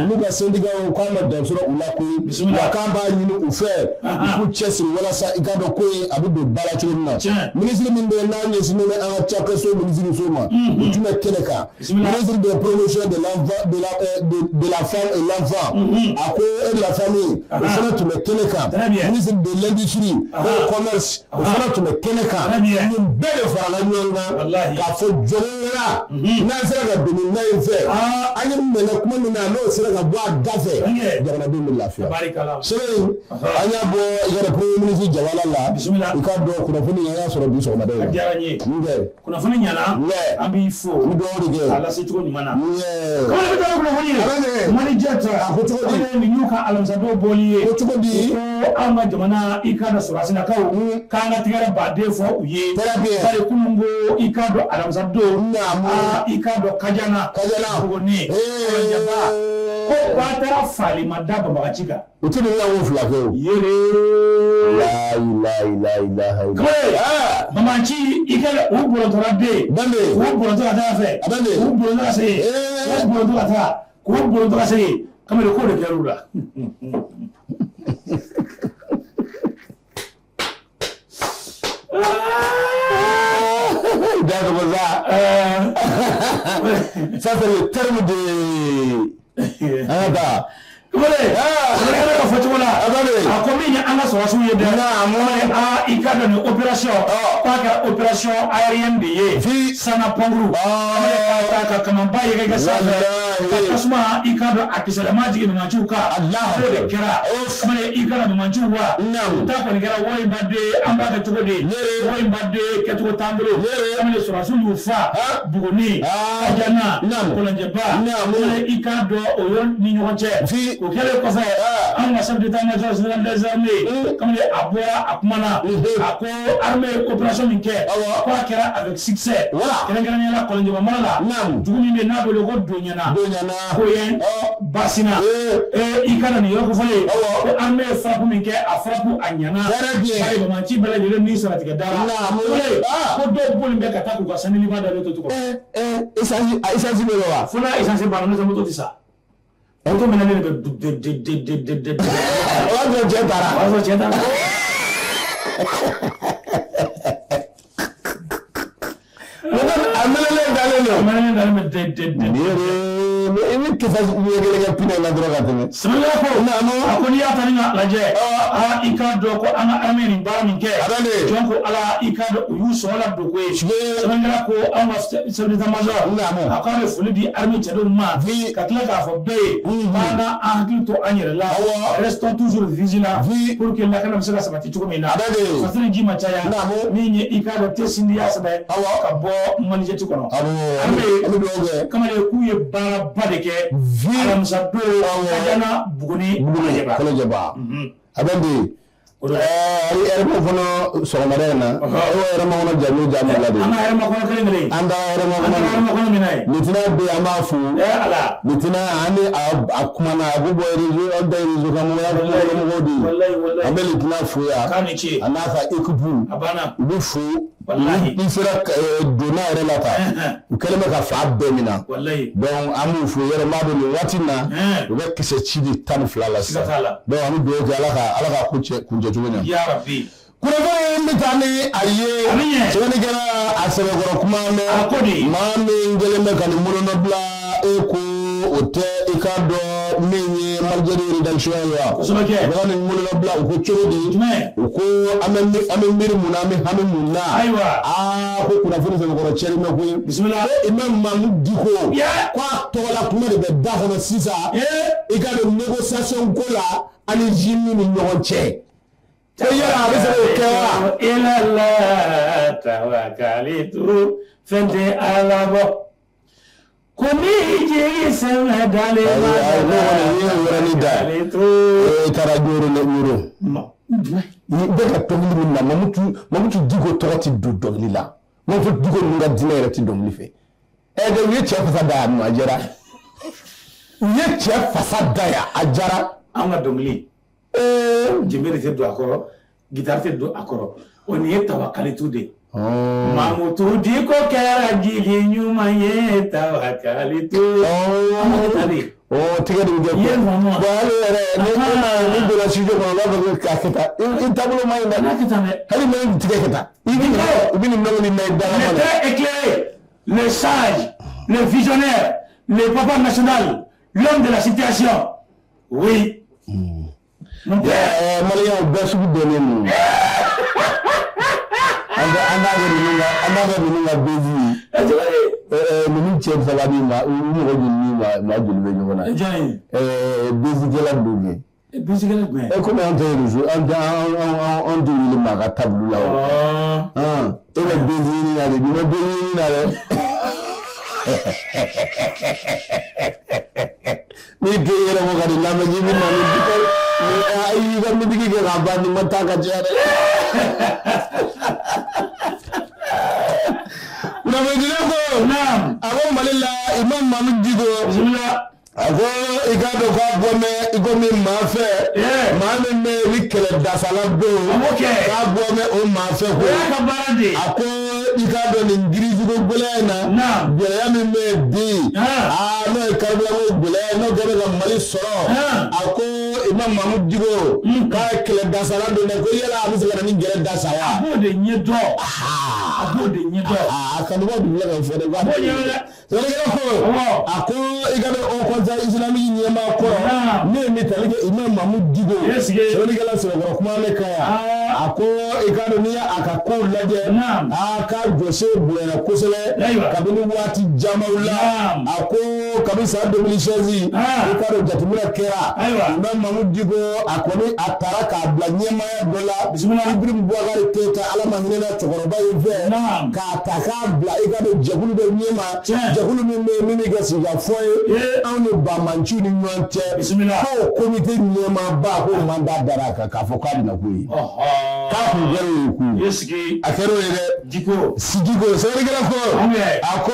[SPEAKER 2] olu ka syndicat k'a ma dan sɔrɔ u la koyi, wa k'an b'a ɲini u fɛ u k'u cɛsiri walasa i k'a dɔn ko in a bɛ don ba la cogo min na. Minisiri min bɛ yen n'a ɲɛsinnen bɛ an ka cakɛso minisiriso ma, o tun bɛ kɛnɛ kan, ministre de promotion de l'enfant, de la femme et l'enfant, a ko et de la famille, o fana tun bɛ kɛnɛ kan. Ministre de l'industrie et commerce, o fana tun bɛ kɛnɛ kan. Nin bɛɛ de farala ɲɔgɔn kan k'a fɔ jɔnkɛla n'an sera ka don nin na in fɛ, an ye minɛ kuma min na, n'o sera ka bɔ a da fɛ, jamanadenw bɛ lafiya. Sɛbɛn in, an y'a bɔ i ka premier ministre jabala la, i ka dɔn kunnafoni an y'a sɔrɔ bi sɔgɔmada in na.
[SPEAKER 1] A diyara n ye. Kunnafoni ɲɛna, an b'i fo.
[SPEAKER 2] N bɛ dugawu de kɛ.
[SPEAKER 1] A lase cogo ɲuman na. Kamalen bɛ taa kunnafoni ye. Mali jet.
[SPEAKER 2] A ko cogo di?
[SPEAKER 1] Nin y'u ka alamisadon bɔli ye.
[SPEAKER 2] Ko cogo di?
[SPEAKER 1] Ko an ka jamana, i k'a dɔn sɔrɔdasilakaw, k'an ka tigɛrɛ baden fɔ u ye.
[SPEAKER 2] Très bien.
[SPEAKER 1] Bari kunun ko i k'a dɔn alamisadon.
[SPEAKER 2] Naamu.
[SPEAKER 1] I k'a dɔn Kajana.
[SPEAKER 2] Kajana.
[SPEAKER 1] Buguni. Kɔlɔnjɛba. Ko Batara fali ma da banbagaci kan.
[SPEAKER 2] U tɛ nin ɲɔgɔn fila kɛ o.
[SPEAKER 1] Yere.
[SPEAKER 2] La ilaha ilaha illallah.
[SPEAKER 1] Kamalen. Banbagaci, i ka u bɔlɔntɔla den.
[SPEAKER 2] Bande.
[SPEAKER 1] K'u bɔlɔntɔ ka taa fɛ.
[SPEAKER 2] Bande.
[SPEAKER 1] K'u bɔlɔntɔ ka segin. K'u bɔlɔntɔ ka taa. K'u bɔlɔntɔ ka segin. Kamalen, k'o de kɛr'u la.
[SPEAKER 2] D'accord, ça. Ça, c'est le terme de. An ka taa.
[SPEAKER 1] Kamalen. Sɛbɛnnikɛla ka fɔ cogo la.
[SPEAKER 2] Abale.
[SPEAKER 1] A ko min ye an ka sɔrɔdasiw ye dɛ. Kamalen, i ka dɔn nin opération. K'a kɛra opération aérienne de ye.
[SPEAKER 2] Fi.
[SPEAKER 1] Sana pankuru. Kamalen, k'a ta ka kamanba yɛgɛyɛgɛ sanfɛ.
[SPEAKER 2] Walahi.
[SPEAKER 1] Ka tasuma, i ka dɔn a kisɛlama jigin banbagaciw kan.
[SPEAKER 2] Allah.
[SPEAKER 1] O de kɛra. Kamalen, i ka dɔn banbagaciw wa.
[SPEAKER 2] Naamu.
[SPEAKER 1] U ta kɔni kɛra wari in ba den, an b'a kɛ cogo di?
[SPEAKER 2] Yere.
[SPEAKER 1] Wari in ba den kɛcogo t'an bolo.
[SPEAKER 2] Yere.
[SPEAKER 1] Kamalen, sɔrɔdasiw y'u fa. Buguni. Kajana.
[SPEAKER 2] Naamu.
[SPEAKER 1] Kɔlɔnjɛba.
[SPEAKER 2] Naamu.
[SPEAKER 1] Kamalen, i k'a dɔn o yɔrɔ ni ɲɔgɔn cɛ.
[SPEAKER 2] Fi.
[SPEAKER 1] O kɛlen kɔfɛ, anw ka chef d'état-major général des armées, kamalen, a bɔra a kumana, a ko armée ye opération min kɛ,
[SPEAKER 2] Awɔ.
[SPEAKER 1] ko a kɛra avec succès.
[SPEAKER 2] Voilà.
[SPEAKER 1] Kɛrɛnkɛrɛnnenya la Kɔlɔnjɛba mara la,
[SPEAKER 2] Naamu.
[SPEAKER 1] dugu min bɛ yen n'a bɛ wele ko Doɲana,
[SPEAKER 2] Doɲana.
[SPEAKER 1] Koyɛn, Basina, i ka na nin yɔrɔ kofɔlen,
[SPEAKER 2] Awɔ.
[SPEAKER 1] ko armée ye frappe min kɛ, a frappe a ɲɛna.
[SPEAKER 2] Très bien.
[SPEAKER 1] Bari banbagaci bɛɛ lajɛlen ni saratigɛ da la.
[SPEAKER 2] Naamu.
[SPEAKER 1] Kamalen, ko dɔw boli bɛ ka taa k'u ka saniliba dalen to cogo.
[SPEAKER 2] Essence, a essence bɛ wa?
[SPEAKER 1] Fo n'a essence banna, n'o tɛ moto tɛ sa. Moto minɛnen de bɛ de de de de de de de.
[SPEAKER 2] O y'a sɔrɔ cɛ taara.
[SPEAKER 1] O y'a sɔrɔ cɛ taara.
[SPEAKER 2] A mɛnɛlen dalen don.
[SPEAKER 1] A mɛnɛlen dalen bɛ de de de.
[SPEAKER 2] Yere, i bɛ kisɛ ɲɛ kelen kɛ pinɛ la dɔrɔn ka tɛmɛ.
[SPEAKER 1] Sɛbɛnnikɛla ko,
[SPEAKER 2] Naamu.
[SPEAKER 1] a ko n'i y'a ta ni k'a lajɛ, i k'a dɔn ko an ka armée nin baara min kɛ,
[SPEAKER 2] Abale.
[SPEAKER 1] jɔn ko Ala, i k'a dɔn u y'u sɔngɔ ladon ko ye.
[SPEAKER 2] Tiɲɛ.
[SPEAKER 1] Sɛbɛnnikɛla ko an ka chef d'état-major,
[SPEAKER 2] Naamu.
[SPEAKER 1] a k'a bɛ foli di armée cɛdenw ma,
[SPEAKER 2] Vi.
[SPEAKER 1] ka tila k'a fɔ bɛɛ ye, k'an ka an hakili to an yɛrɛ la,
[SPEAKER 2] Awɔ.
[SPEAKER 1] restons toujours vigilants
[SPEAKER 2] Vi.
[SPEAKER 1] pour que lakana bɛ se ka sabati cogo min na.
[SPEAKER 2] Abale.
[SPEAKER 1] Fasiri ji ma caya,
[SPEAKER 2] Naamu.
[SPEAKER 1] min ye i k'a dɔn Tesindi y'a sɛbɛn
[SPEAKER 2] Awɔ.
[SPEAKER 1] ka bɔ Malijɛti kɔnɔ.
[SPEAKER 2] Awɔ.
[SPEAKER 1] Armée,
[SPEAKER 2] An bɛ dugawu kɛ.
[SPEAKER 1] kamalen, k'u ye baaraba de kɛ.
[SPEAKER 2] Vi.
[SPEAKER 1] Alamisa don,
[SPEAKER 2] Awɔ.
[SPEAKER 1] Kajana, Buguni,
[SPEAKER 2] Buguni,
[SPEAKER 1] Kɔlɔnjɛba.
[SPEAKER 2] Kɔlɔnjɛba. A bɛ di.
[SPEAKER 1] O de la.
[SPEAKER 2] Hali hɛrɛ kɔnɔ sɔgɔmada in na, e hɛrɛ makɔnɔ jamu jamu la de.
[SPEAKER 1] An ka hɛrɛ makɔnɔ kelen kelen.
[SPEAKER 2] An taara hɛrɛ
[SPEAKER 1] An
[SPEAKER 2] makɔnɔ.
[SPEAKER 1] taara hɛrɛ makɔnɔ min na ye.
[SPEAKER 2] Lieutenant bɛ yen, an b'a fo.
[SPEAKER 1] Ala.
[SPEAKER 2] Lieutenant, an ni a kumana, a bɛ bɔ réseau, an bɛɛ réseau kan mɔgɔya mɔgɔw de ye.
[SPEAKER 1] Walayi, walayi.
[SPEAKER 2] An bɛ lieutenant fo yan.
[SPEAKER 1] K'a ni ce.
[SPEAKER 2] A n'a ka équipe.
[SPEAKER 1] A banna.
[SPEAKER 2] U bɛ fo. Ni sera donna yɛrɛ la ta u kɛlen bɛ ka fa bɛɛ minɛ. Donc an b'u fo yɛrɛ m'a dɔn nin waati na u bɛ kisɛ ci de 12 la sisan. Donc an bɛ dugawu kɛ Ala ka kuncɛ cogo ɲɛ. Kunnafoni bɛ taa ni a ye sɛbɛnnikɛla a sɛbɛkɔrɔ kuma mɛn maa min kɛlen bɛ ka nin bolonɔbila e ko o tɛ i k'a dɔn min ye Malijɛri rédaction ye wa u bɛ ka nin bolonɔbila u ko cogo di u ko an bɛ miiri mun na an bɛ hami mun na aa ko kunnafoni sɛbɛkɔrɔ cɛri mɛ koyi ko Imam Mahmoud Dicko k'a tɔgɔla kuma de bɛ da kɔnɔ sisan i k'a dɔn négociation ko la ani JNIM ni ɲɔgɔn cɛ. Ko yala a bɛ se k'o kɛ wa?
[SPEAKER 1] Ilala tawakalitu fɛn tɛ Ala bɔ. Ko ni jigi sɛmɛ dalen ma.
[SPEAKER 2] Ayi ne kɔni n ye o yɔrɔnin da. I taara Ɲoro ne Ɲoro. I bɛ ka dɔnkili min na Mamutu Diko tɔgɔ tɛ don dɔnkili la. Mamutu Diko ninnu ka diinɛ yɛrɛ tɛ dɔnkili fɛ. Ɛ de u ye cɛ fasa da yan nɔ a jɛra. U ye cɛ fasa da yan a jara.
[SPEAKER 1] An ka dɔnkili. Jenbe de tɛ don a kɔrɔ, guitare tɛ don a kɔrɔ. O nin ye tawakalitu de ye. Mamutu Diko kɛra jigi ɲuman ye tawakalitu.
[SPEAKER 2] O tigɛ de bɛ kɛ. Bon hali yɛrɛ ni e ma ni donna studio kɔnɔ u b'a fɔ ko k'a kɛ tan i taabolo ma ɲi dɛ. Hali ma i tigɛ kɛ tan. I bɛ nin dɔnkili mɛn i da la.
[SPEAKER 1] Le très éclairé, le sage, le visionnaire, le papa national, l'homme de la situation. Oui.
[SPEAKER 2] Maliyɛnw bɛɛ sugu dɔnnen don. An b'a kɛ ninnu ka bezi ye. Ninnu cɛ saba ni maa u mɔgɔ joli ni maa joli bɛ ɲɔgɔn na. Bezikɛla don kɛ.
[SPEAKER 1] Bezikɛla jumɛn?
[SPEAKER 2] Komi an tɛ réseau an tɛ an tɛ wuli maa ka tableau la o. E bɛ bezi ɲini na de nin bɛ bezi ɲini na dɛ. N'i tɛ yɛrɛ bɔ ka nin lamɛn k'i bɛ na ni i y'i ka mitigi kɛ k'a ban nin ma taa ka caya dɛ. Kunnafonidila ko a ko Mali la Imam Mahmoud Dicko a ko i k'a dɔn k'a bɔ mɛ i komi maa fɛ maa min bɛ yen ni kɛlɛ dasala don k'a bɔ mɛ o maa fɛ ko a ko i k'a dɔn nin girisiko gɛlɛya in na gɛlɛya min bɛ yen bi aa n'o ye carburant ko gɛlɛya n'o kɛlen ka Mali sɔrɔ a ko Imam Mahmoud Dicko k'a ye kɛlɛ dasala don dɛ ko yala a bɛ se ka na ni gɛlɛ dasa wa.
[SPEAKER 1] A b'o de ɲɛ dɔn. A b'o de ɲɛ dɔn.
[SPEAKER 2] A kanubaw de filɛ ka fɔ dɛ. A
[SPEAKER 1] b'o ɲɛ dɔn dɛ.
[SPEAKER 2] Sɛbɛnnikɛla ko a ko i ka dɔn Haut Conseil islamique ɲɛmaa kɔrɔ ne ye min tali kɛ Imam Mahmoud Dicko sɛbɛnnikɛla sɛbɛkɔrɔ kuma bɛ kan yan a ko i ka dɔn n'i ye a ka kow lajɛ a ka jɔsen bonyana kosɛbɛ kabini waati camanw la a ko kabini san 2016 i ka dɔn jateminɛ kɛra Imam Mahmoud Dicko a kɔni a taara k'a bila ɲɛmaaya dɔ la Ibrahim Boubacar Keïta Ala ma hinɛ na cɛkɔrɔba in fɛ k'a ta k'a bila i ka dɔn jɛkulu dɔ ɲɛma jɛkulu min bɛ yen min bɛ kɛ sigikafɔ ye anw ni banbaanciw ni ɲɔgɔn cɛ k'o komite ɲɛmaaba ko mandat dara a kan k'a fɔ k'a bɛna k'o ye k'a kun kɛra o ye koyi a kɛra o ye dɛ Dicko sɛbɛnnikɛla ko a ko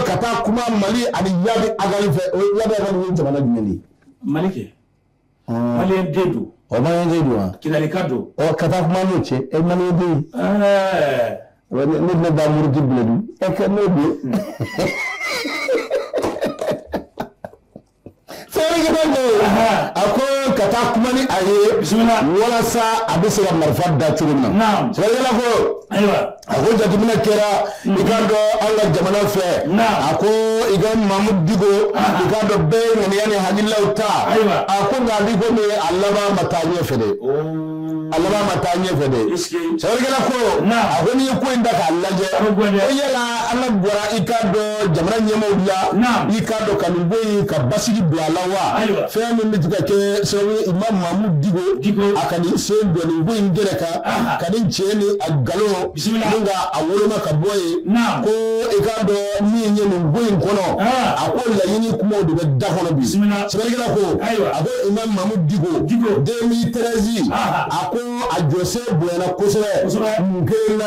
[SPEAKER 2] ka taa kuma Mali ani Iyad Ag Ghali fɛ o Iyad Ag Ghali ye jamana jumɛn de ye.
[SPEAKER 1] Mali kɛ maliyɛn den don.
[SPEAKER 2] Ɔ maliyɛn den don wa.
[SPEAKER 1] Kidalika don.
[SPEAKER 2] Ɔ ka taa kuma n'o cɛ ɛ maliyɛn den. Ne tɛna taa muruti bilen dun ɛ kɛ n'o don. Sɛbɛnnikɛla ko a ko ka taa kuma ni a ye walasa a bɛ se ka marifa da cogo min na. Sɛbɛnnikɛla ko a ko jateminɛ kɛra i k'a dɔn an ka jamana fɛ a ko i ka Mahmoud Dicko i k'a dɔn bɛɛ ye ŋaniya ni hakililaw ta a ko nka a b'i komi a laban ma taa ɲɛfɛ dɛ. A laban ma taa ɲɛfɛ dɛ. Sɛbɛnnikɛla ko a ko n'i ye ko in ta k'a lajɛ ko yala an ka bɔra i k'a dɔn jamana ɲɛmaaw la i k'a dɔn ka nin ko in ka basigi bila a la wa fɛn min bɛ se ka kɛ sababu ye Imam Mahmoud Dicko a ka nin sen don nin ko in gɛrɛ kan ka nin tiɲɛ ni a nkalon ni ka a woloma ka bɔ yen ko i k'a dɔn min ye nin ko in kɔnɔ a ko laɲini kumaw de bɛ da kɔnɔ bi. Sɛbɛnnikɛla ko a ko Imam Mahmoud Dicko 2013 a ko a jɔsen bonyana kosɛbɛ mun kelen na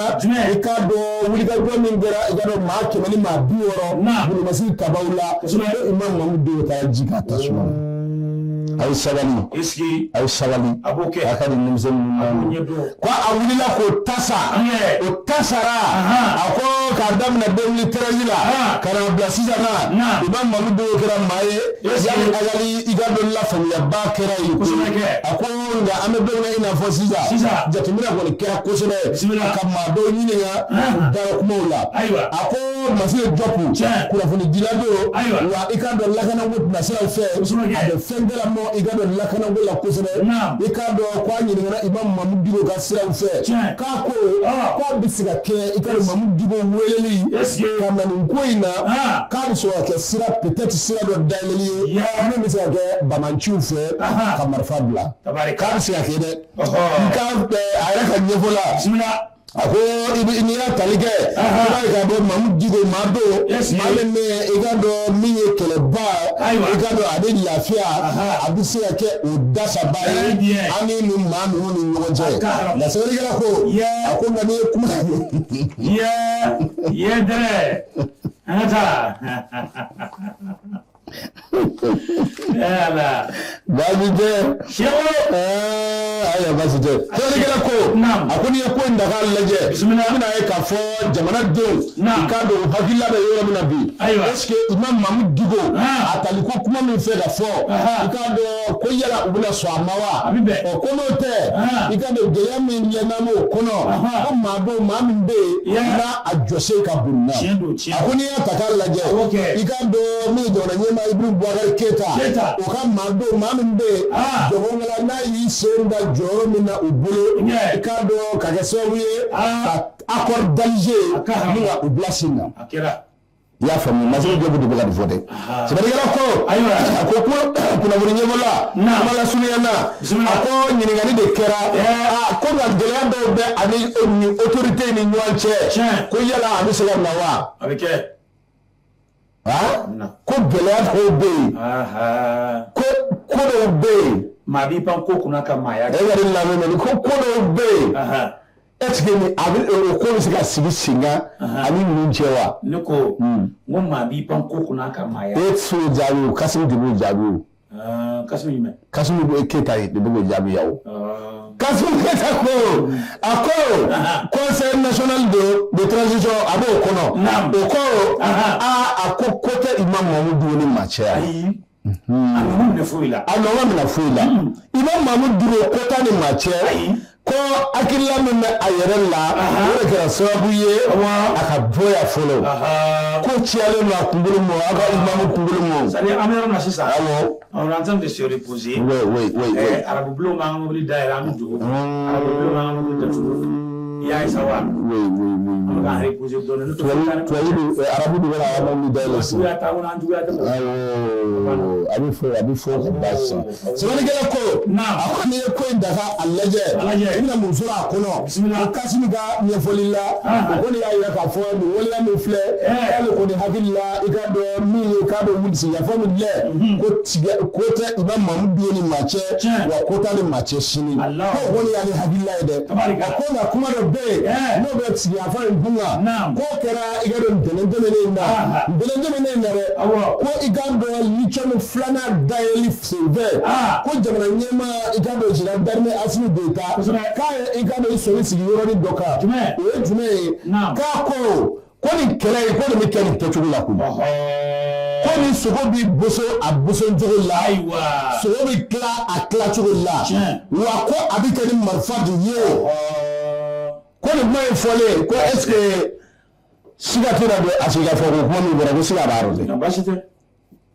[SPEAKER 2] i k'a dɔn wulikajɔ min kɛra i k'a dɔn maa 160 bolomasiri tabaw la ko Imam Mahmoud Dicko taara ji k'a tasuma na. A ye sabali.
[SPEAKER 1] Est-ce que
[SPEAKER 2] A ye sabali.
[SPEAKER 1] A b'o kɛ.
[SPEAKER 2] A ka nin denmisɛnnin
[SPEAKER 1] A b'o
[SPEAKER 2] ninnu.
[SPEAKER 1] ɲɛdɔn.
[SPEAKER 2] Ko a wulila k'o tasa.
[SPEAKER 1] Angɛ.
[SPEAKER 2] O tasara. A ko k'a daminɛ 2013 la. Ka na bila sisan na. Imam Mahmoud Dicko kɛra maa ye.
[SPEAKER 1] Est-ce que
[SPEAKER 2] Yani Agali i ka dɔn lafaamuyaba kɛra yen.
[SPEAKER 1] Kosɛbɛ kɛ.
[SPEAKER 2] A ko nka an bɛ don min na i n'a fɔ sisan.
[SPEAKER 1] Sisan.
[SPEAKER 2] Jateminɛ kɔni kɛra kosɛbɛ.
[SPEAKER 1] Bisimila.
[SPEAKER 2] Ka maa dɔw ɲininka. U dara kumaw la.
[SPEAKER 1] Ayiwa.
[SPEAKER 2] A ko Masire Jɔpu.
[SPEAKER 1] Tiɲɛ.
[SPEAKER 2] Kunnafonidila don.
[SPEAKER 1] Ayiwa.
[SPEAKER 2] Wa i k'a dɔn lakanako nasiraw fɛ.
[SPEAKER 1] Kosɛbɛ kɛ.
[SPEAKER 2] A bɛ fɛn bɛɛ lamɔ i k'a dɔn lakanako la kosɛbɛ. I k'a dɔn ko a ɲininkara Imam Mahmoud Dicko ka siraw fɛ.
[SPEAKER 1] Tiɲɛ.
[SPEAKER 2] K'a ko k'a bɛ se ka kɛ i k'a dɔn Mahmoud Dicko weleli.
[SPEAKER 1] Est-ce que
[SPEAKER 2] Ka na nin ko in na.
[SPEAKER 1] Ah.
[SPEAKER 2] K'a bɛ sɔn ka kɛ sira peut-être sira dɔ dayɛlɛli ye.
[SPEAKER 1] Yeah.
[SPEAKER 2] Min bɛ se ka kɛ bamanciw fɛ.
[SPEAKER 1] Aha.
[SPEAKER 2] Ka marifa bila.
[SPEAKER 1] Tabarika.
[SPEAKER 2] K'a bɛ se ka kɛ dɛ.
[SPEAKER 1] Ɔhɔ.
[SPEAKER 2] I ka a yɛrɛ ka ɲɛfɔ la.
[SPEAKER 1] Bisimila.
[SPEAKER 2] A ko i bɛ n'i y'a tali kɛ.
[SPEAKER 1] Aha.
[SPEAKER 2] I b'a ye k'a dɔn Mahmoud Dicko maa don.
[SPEAKER 1] Est-ce que
[SPEAKER 2] Maa min bɛ yen i k'a dɔn min ye kɛlɛba.
[SPEAKER 1] Ayiwa.
[SPEAKER 2] I k'a dɔn a bɛ lafiya.
[SPEAKER 1] Aha.
[SPEAKER 2] A bɛ se ka kɛ o dasaba
[SPEAKER 1] Très
[SPEAKER 2] ye.
[SPEAKER 1] bien.
[SPEAKER 2] An ni nin maa ninnu ni ɲɔgɔn cɛ.
[SPEAKER 1] A ka haramu.
[SPEAKER 2] Nka sɛbɛnnikɛla ko.
[SPEAKER 1] Yeah.
[SPEAKER 2] A ko nka n'i ye kuma.
[SPEAKER 1] Yɛ yɛ dɛrɛ. An ka taa. Yala.
[SPEAKER 2] Baasi tɛ.
[SPEAKER 1] Seko.
[SPEAKER 2] Ayiwa baasi tɛ. Sɛbɛnnikɛla ko.
[SPEAKER 1] Naam.
[SPEAKER 2] A ko n'i ye ko in ta k'a lajɛ.
[SPEAKER 1] Bisimila.
[SPEAKER 2] I bɛna ye k'a fɔ jamanadenw.
[SPEAKER 1] Naam.
[SPEAKER 2] I k'a dɔn u hakilila bɛ yɔrɔ min na bi.
[SPEAKER 1] Ayiwa.
[SPEAKER 2] Est ce que Imam Mahmoud Dicko.
[SPEAKER 1] Ah.
[SPEAKER 2] A tali ko kuma min fɛ ka fɔ.
[SPEAKER 1] Aha.
[SPEAKER 2] I k'a dɔn ko yala u bɛna sɔn a ma wa.
[SPEAKER 1] A bɛ bɛn.
[SPEAKER 2] Ɔ ko n'o tɛ.
[SPEAKER 1] Ah.
[SPEAKER 2] I k'a dɔn gɛlɛya min filɛ n'an b'o kɔnɔ.
[SPEAKER 1] Aha.
[SPEAKER 2] Ko maa dɔw maa min bɛ yen.
[SPEAKER 1] Yeah.
[SPEAKER 2] N'a a jɔsen ka bon na.
[SPEAKER 1] Tiɲɛ don, tiɲɛ
[SPEAKER 2] A ko n'i y'a ta k'a lajɛ.
[SPEAKER 1] Ok.
[SPEAKER 2] I k'a dɔn min ye jamana ɲɛmaa Ibrahim Boubacar Keita.
[SPEAKER 1] Keita.
[SPEAKER 2] O ka maa dɔw maa min bɛ yen.
[SPEAKER 1] Ah.
[SPEAKER 2] Jɔgɔnkɛla n'a y'i sen da jɔyɔrɔ min na u bolo.
[SPEAKER 1] Yeah.
[SPEAKER 2] I k'a dɔn ka kɛ sababu ye.
[SPEAKER 1] Ah.
[SPEAKER 2] Ka accord d'Alger.
[SPEAKER 1] A ka haramu.
[SPEAKER 2] Ni ka u bila sen na.
[SPEAKER 1] A kɛra.
[SPEAKER 2] I y'a faamu Masire Jɔpu de bɛ ka nin fɔ dɛ. Sɛbɛnnikɛla ko.
[SPEAKER 1] Ayiwa.
[SPEAKER 2] A ko kunnafoni ɲɛfɔla.
[SPEAKER 1] Naam.
[SPEAKER 2] Kuma lasurunya na.
[SPEAKER 1] Bisimila.
[SPEAKER 2] A ko ɲininkali de kɛra.
[SPEAKER 1] Yeah.
[SPEAKER 2] A ko nka gɛlɛya dɔw bɛ ani ni autorité ni ɲɔgɔn cɛ.
[SPEAKER 1] Tiɲɛ.
[SPEAKER 2] Ko yala a bɛ se ka na wa?
[SPEAKER 1] A bɛ kɛ.
[SPEAKER 2] Han?
[SPEAKER 1] Na.
[SPEAKER 2] Ko gɛlɛya dɔw bɛ yen.
[SPEAKER 1] Aha.
[SPEAKER 2] Ko ko dɔw bɛ yen.
[SPEAKER 1] Maa b'i pan ko kunna ka maaya
[SPEAKER 2] E
[SPEAKER 1] kɛ.
[SPEAKER 2] ka ne lamɛn mɛ ko ko dɔw bɛ yen.
[SPEAKER 1] Aha.
[SPEAKER 2] Est ce que nin a bɛ o ko bɛ se ka sigi sen kan ani ninnu cɛ wa?
[SPEAKER 1] Ne ko n ko maa b'i pan ko kunna ka maaya.
[SPEAKER 2] E tɛ se k'o jaabi o Kasimu de b'o jaabi o.
[SPEAKER 1] Ah, Kasimu jumɛn?
[SPEAKER 2] Kasimu bɛ Keyita ye de bɛ k'o jaabi yan o.
[SPEAKER 1] Ah.
[SPEAKER 2] Kasimu Keyita ko a ko
[SPEAKER 1] Aha.
[SPEAKER 2] conseil national de transition a b'o kɔnɔ.
[SPEAKER 1] Naam.
[SPEAKER 2] O ko
[SPEAKER 1] Aha.
[SPEAKER 2] aa a ko ko tɛ Imam Mahmoud Dicko ni maa cɛ yan.
[SPEAKER 1] Ayi. A nɔ ma minɛ foyi la.
[SPEAKER 2] A nɔ ma minɛ foyi la. Imam Mahmoud Dicko ko t'a ni maa cɛ.
[SPEAKER 1] Ayi.
[SPEAKER 2] Ko hakilila min bɛ a yɛrɛ la o de kɛra sababu ye
[SPEAKER 1] Awɔ.
[SPEAKER 2] a ka bɔ yan fɔlɔ.
[SPEAKER 1] Aha.
[SPEAKER 2] Ko ciyalen don a kunkolo ma aw ka imamu kunkolo ma.
[SPEAKER 1] C'est à dire an bɛ yɔrɔ min na sisan.
[SPEAKER 2] Awɔ.
[SPEAKER 1] On est en train de se reposer.
[SPEAKER 2] Oui oui oui oui.
[SPEAKER 1] Arabu bulon b'an ka mobili dayɛlɛ an bɛ don. Arabu bulon b'an ka mobili datugu. I y'a ye sa wa?
[SPEAKER 2] Oui oui oui.
[SPEAKER 1] An bɛ k'an reposer dɔɔnin. N'o tɛ foyi t'an ni
[SPEAKER 2] Tubabu
[SPEAKER 1] ɲɔgɔn cɛ.
[SPEAKER 2] arabu de bɛ na mobili dayɛlɛ sisan.
[SPEAKER 1] Juguya t'an kɔnɔ, an juguya tɛ mɔgɔ.
[SPEAKER 2] Awɔ a bɛ fɔ a bɛ fɔ ka ban sisan. Sɛbɛnnikɛla ko
[SPEAKER 1] Naam.
[SPEAKER 2] a ko n'i ye ko in ta k'a lajɛ
[SPEAKER 1] A lajɛ.
[SPEAKER 2] i bɛna mun sɔrɔ a kɔnɔ.
[SPEAKER 1] Bisimila.
[SPEAKER 2] O Kasimu ka ɲɛfɔli la
[SPEAKER 1] Ah.
[SPEAKER 2] o kɔni y'a jira k'a fɔ nin waleya min filɛ
[SPEAKER 1] Eh.
[SPEAKER 2] k'ale kɔni hakili la i k'a dɔn min ye k'a bɛ wuli sigikafɔ min filɛ ko tigɛ ko tɛ Imam Mahmoud Dicko ni maa cɛ
[SPEAKER 1] Tiɲɛ.
[SPEAKER 2] wa ko t'ale maa cɛ sini.
[SPEAKER 1] Allah.
[SPEAKER 2] Ko kɔni y'ale hakilila ye dɛ.
[SPEAKER 1] Tabarika.
[SPEAKER 2] A ko nka kuma dɔ bɛ yen
[SPEAKER 1] Eh.
[SPEAKER 2] n'o bɛ sigikafɔ in kun kan.
[SPEAKER 1] Naam.
[SPEAKER 2] K'o kɛra i ka dɔn ntɛnɛn tɛmɛnen in na.
[SPEAKER 1] Ah.
[SPEAKER 2] Ntɛnɛn tɛmɛnen in na dɛ.
[SPEAKER 1] Awɔ.
[SPEAKER 2] Ko i k'a dɔn lithium filanan dayɛlɛli senfɛ.
[SPEAKER 1] Ah.
[SPEAKER 2] Ko jamana ɲɛmaa i k'a dɔn général d'armée Assimi Goïta.
[SPEAKER 1] Kosɛbɛ.
[SPEAKER 2] K'a ye i k'a dɔn i sɔnni sigi yɔrɔnin dɔ kan.
[SPEAKER 1] Jumɛn?
[SPEAKER 2] O ye jumɛn ye?
[SPEAKER 1] Naam.
[SPEAKER 2] K'a ko ko nin kɛlɛ in ko nin bɛ kɛ nin kɛcogo la koyi.
[SPEAKER 1] Ɔhɔ.
[SPEAKER 2] Ko nin sogo bi boso a bosocogo la.
[SPEAKER 1] Ayiwa.
[SPEAKER 2] Sogo bi tila a tilacogo la.
[SPEAKER 1] Tiɲɛ.
[SPEAKER 2] Wa ko a bɛ kɛ ni marifa de ye.
[SPEAKER 1] Ɔhɔ.
[SPEAKER 2] Ko nin kuma in fɔlen ko est ce que siga tɛna don a sigikafɔ ko kuma min fɔra ko siga b'a rɔ dɛ.
[SPEAKER 1] Nka baasi tɛ.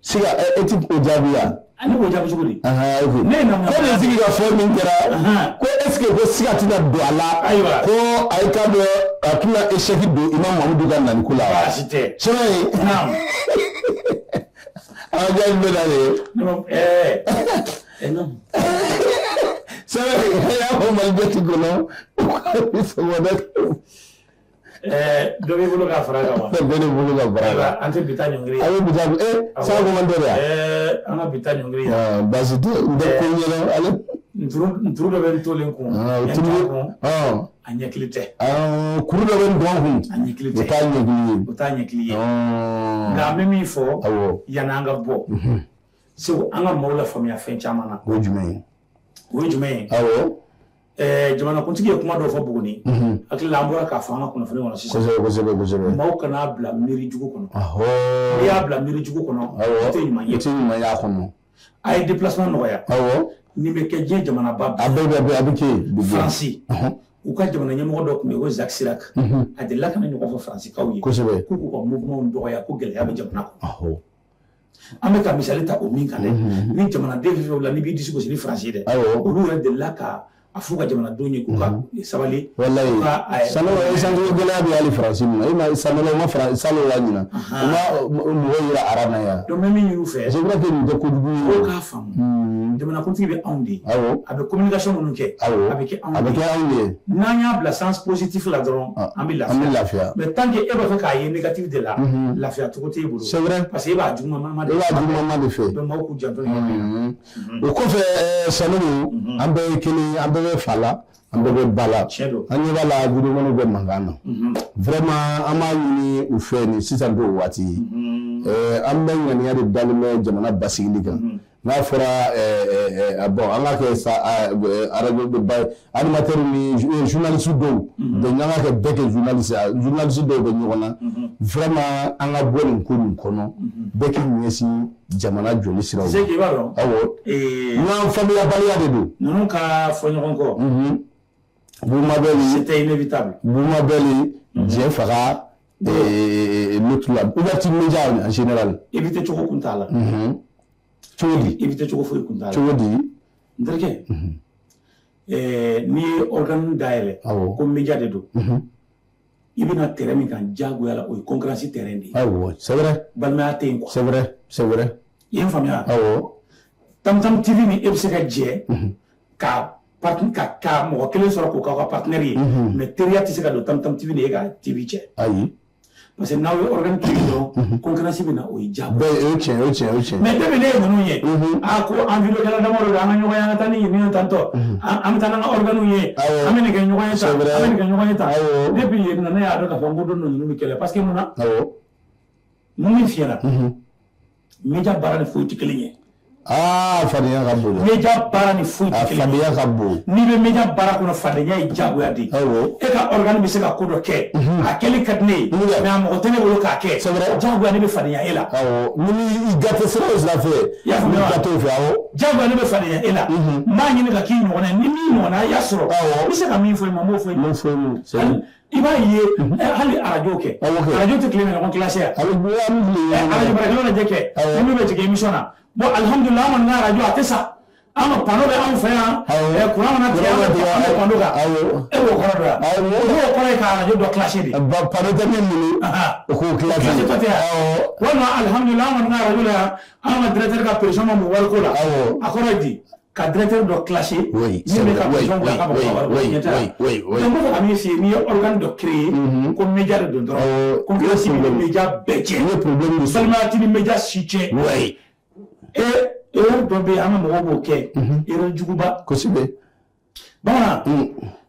[SPEAKER 2] Siga e ti o jaabi yan.
[SPEAKER 1] Ne b'o jaabi cogo di?
[SPEAKER 2] Ahan, ok.
[SPEAKER 1] Ne ye na mun
[SPEAKER 2] Ko nin sigikafɔ min kɛra
[SPEAKER 1] Ahan.
[SPEAKER 2] ko est ce que ko siga tɛna don a la.
[SPEAKER 1] Ayiwa.
[SPEAKER 2] Ko a ye k'a dɔn a tɛna échec don Imam Mahmoud ka nani ko la.
[SPEAKER 1] Baasi tɛ.
[SPEAKER 2] Sɛbɛn in
[SPEAKER 1] Naam.
[SPEAKER 2] an ka jaabi bɛ na de ye.
[SPEAKER 1] Ne ma non.
[SPEAKER 2] Sɛbɛn in a y'a fɔ Mali bɛɛ ti kɔnɔ. Sɔgɔmada
[SPEAKER 1] Dɔ b'i bolo k'a fara a kan wa?
[SPEAKER 2] bɛɛ ne bolo ka baara
[SPEAKER 1] Ayiwa,
[SPEAKER 2] la.
[SPEAKER 1] an tɛ bi ta ɲɔngiri.
[SPEAKER 2] A bɛ bi taa san kɔmandɛri yan.
[SPEAKER 1] An ka bi ta ɲɔngiri yan.
[SPEAKER 2] Ah, baasi tɛ n tɛ ko ɲɛdɔn ale.
[SPEAKER 1] Nturu dɔ bɛ n tolen kun.
[SPEAKER 2] Ah, o
[SPEAKER 1] N
[SPEAKER 2] tulu
[SPEAKER 1] t'a kun.
[SPEAKER 2] ah,
[SPEAKER 1] A ɲɛkili tɛ.
[SPEAKER 2] ah, kuru dɔ bɛ n dɔn kun.
[SPEAKER 1] A ɲɛkili
[SPEAKER 2] O
[SPEAKER 1] tɛ.
[SPEAKER 2] t'a ɲɛkili ye.
[SPEAKER 1] O t'a ɲɛkili ye.
[SPEAKER 2] Ah,
[SPEAKER 1] Nka an bɛ min fɔ
[SPEAKER 2] awɔ.
[SPEAKER 1] yanni an ka bɔ. Segu, an ka maaw lafaamuya fɛn caman na.
[SPEAKER 2] O ye jumɛn ye?
[SPEAKER 1] O ye jumɛn ye?
[SPEAKER 2] Awɔ.
[SPEAKER 1] Jamanakuntigi ye kuma dɔ fɔ Buguni. Hakili la an bɔra k'a fɔ an ka kunnafoni kɔnɔ sisan.
[SPEAKER 2] Kosɛbɛ, kosɛbɛ, kosɛbɛ.
[SPEAKER 1] Maaw kan'a bila miiri jugu kɔnɔ. N'i y'a bila miiri jugu kɔnɔ, o tɛ ɲuman ye.
[SPEAKER 2] O tɛ ɲuman y'a kɔnɔ.
[SPEAKER 1] A ye déplacement nɔgɔya. Nin bɛ kɛ diɲɛ jamanaba
[SPEAKER 2] bɛɛ. A bɛɛ a bɛ kɛ yen.
[SPEAKER 1] Faransi. U ka jamana ɲɛmɔgɔ dɔ tun bɛ yen ko Jacques Chirac. A delila ka na ɲɔgɔn fɔ Faransikaw ye.
[SPEAKER 2] Kosɛbɛ.
[SPEAKER 1] K'u k'u ka mouvement dɔgɔya ko gɛlɛya bɛ jamana kɔnɔ. An bɛ ka misali ta o min kan dɛ, ni jamanaden fɛn fɛn la n'i b'i disi gosi ni Faransi ye dɛ, olu yɛrɛ delila ka a f'u ka jamanadenw ye k'u ka sabali.
[SPEAKER 2] Walayi, Sanogo essence gɛlɛya bɛ hali Faransi min na, e ma Sanogo ma Faransi Sanogo la ɲinan, u ma mɔgɔ yira aran na yan.
[SPEAKER 1] Donc n bɛ min ɲini u fɛ.
[SPEAKER 2] Je crois que nin tɛ kojugu ye.
[SPEAKER 1] Fo k'a faamu. Jamanakuntigi bɛ anw de ye. A bɛ communication minnu kɛ. A bɛ kɛ anw de ye.
[SPEAKER 2] A bɛ kɛ anw de ye.
[SPEAKER 1] N'an y'a bila sens positif la dɔrɔn, an bɛ lafiya.
[SPEAKER 2] An bɛ lafiya.
[SPEAKER 1] Mais tant que e b'a fɛ k'a ye négatif de la, lafiya cogo t'e bolo.
[SPEAKER 2] C'est vrai.
[SPEAKER 1] Parce que e b'a juguman de fɛ.
[SPEAKER 2] E b'a juguman de fɛ.
[SPEAKER 1] Donc maaw k'u janto nin yɔrɔ in
[SPEAKER 2] na. O kɔfɛ Sanogo, an bɛɛ ye kelen ye, an bɛɛ bɛ fa la, an bɛɛ bɛ ba la. An ɲɛ b'a la vidéomanw bɛ mankan na. Vraiment an b'a ɲini u fɛ nin sisan t'o waati ye. An bɛ ŋaniya de dalen bɛ jamana basigili kan. N'a fɔra bon an ka kɛ sa arajo ba animateur ni journaliste dɔw donc an ka kɛ bɛɛ kɛ journaliste journaliste dɔw bɛ ɲɔgɔn na. Vraiment an ka bɔ nin ko nin kɔnɔ, bɛɛ k'i ɲɛsin jamana jɔli siraw ma.
[SPEAKER 1] C'est que i b'a dɔn.
[SPEAKER 2] Awɔ. N'an faamuyabaliya de don.
[SPEAKER 1] Ninnu ka fɔ ɲɔgɔn kɔ.
[SPEAKER 2] Buma Bɛli.
[SPEAKER 1] C'était inévitable.
[SPEAKER 2] Buma Bɛli, Jɛ Faga, l'autre là, ouverture média en général.
[SPEAKER 1] Éviter cogo kun t'a la.
[SPEAKER 2] Cogo di?
[SPEAKER 1] Éviter cogo foyi kun t'a la.
[SPEAKER 2] Cogo di?
[SPEAKER 1] N terikɛ, n'i ye organe dayɛlɛ, ko média de don. I bɛna terrain min kan diyagoya la, o ye concurrence terrain de ye.
[SPEAKER 2] Awɔ, c'est vrai.
[SPEAKER 1] Balimaya tɛ yen quoi.
[SPEAKER 2] C'est vrai, c'est vrai.
[SPEAKER 1] I ye n faamuya?
[SPEAKER 2] Awɔ.
[SPEAKER 1] Tam Tam TV ni e bɛ se ka jɛ ka ka mɔgɔ kelen sɔrɔ k'o k'aw ka partenaire ye, mais teriya tɛ se ka don Tam Tam TV ni e ka TV cɛ.
[SPEAKER 2] Ayi.
[SPEAKER 1] Parce que n'aw ye organe kelen dɔrɔn, concurrence bɛ na, o ye diyagoya.
[SPEAKER 2] O ye tiɲɛ, o ye tiɲɛ, o ye tiɲɛ.
[SPEAKER 1] Mais depuis ne ye ninnu ye, a ko an vidéo-kɛla damadɔ don, an ka ɲɔgɔn ye, an ka taa ni nin ye tantɔ, an bɛ taa n'an ka organes ye, an bɛ nin kɛ ɲɔgɔn ye tan, an bɛ nin kɛ ɲɔgɔn ye tan. Depuis yen nɔ, ne y'a dɔn k'a fɔ n ko don dɔ ninnu bɛ kɛlɛ parce que mun na? Mun min fiyɛra, média baara ni foyi tɛ kelen ye.
[SPEAKER 2] Aa, fadenya ka bon.
[SPEAKER 1] Média baara ni foyi tɛ kelen ye.
[SPEAKER 2] Fadenya ka bon.
[SPEAKER 1] N'i bɛ média baara kɔnɔ, fadenya ye diyagoya de ye.
[SPEAKER 2] Awɔ.
[SPEAKER 1] E ka organe bɛ se ka ko dɔ kɛ. A kɛli ka di ne ye. Mais a mɔgɔ tɛ ne bolo k'a kɛ.
[SPEAKER 2] C'est vrai.
[SPEAKER 1] Diyagoya ne bɛ fadenya e la.
[SPEAKER 2] Awɔ. Ni i gâté sira o sira fɛ.
[SPEAKER 1] I y'a faamuya wa?
[SPEAKER 2] Ni gâté o fɛ, awɔ.
[SPEAKER 1] Diyagoya ne bɛ fadenya e la. N b'a ɲini ka k'i ɲɔgɔnna ye, ni min ɲɔgɔnna y'a sɔrɔ.
[SPEAKER 2] Awɔ.
[SPEAKER 1] N bɛ se ka min fɔ i ma, n b'o fɔ i ma.
[SPEAKER 2] N b'o fɔ i ma. C'est vrai.
[SPEAKER 1] I b'a ye hali arajo kɛ. Arajo tɛ tile ka ɲɔgɔn classé yan.
[SPEAKER 2] A bɛ an bɛ
[SPEAKER 1] arajo baarakɛlaw lajɛ kɛ. Ni min bɛ jigin émission na. Bon, alhamdulillah, an kɔni ka arajo a tɛ sa. An ka panneau bɛ anw fɛ yan. Courant mana tigɛ, an bɛ panneau kan. E b'o kɔrɔ dɔn wa? O kɔrɔ ye ka arajo dɔ classé de.
[SPEAKER 2] Panneau tɛ min bolo, o k'o classé.
[SPEAKER 1] Classé tɔ tɛ yan. Walima alhamdulillah, an kɔni ka arajo la yan, an ka directeur ka pression ma bon wariko la. A kɔrɔ ye di? Ka directeur dɔ classé.
[SPEAKER 2] Oui,
[SPEAKER 1] min bɛ ka pression bila ka mɔgɔ ka wariko la.
[SPEAKER 2] Oui.
[SPEAKER 1] Donc n b'a fɛ ka min f'i ye, n'i ye organe dɔ créé, ko média de don dɔrɔn, concurrence b'i ni média bɛɛ cɛ.
[SPEAKER 2] N ye problème de sɔrɔ.
[SPEAKER 1] Balimaya t'i ni média si cɛ.
[SPEAKER 2] Oui.
[SPEAKER 1] Erreur dɔ bɛ yen, an ka mɔgɔw b'o kɛ. Erreur juguba.
[SPEAKER 2] Kosɛbɛ.
[SPEAKER 1] Bamanan,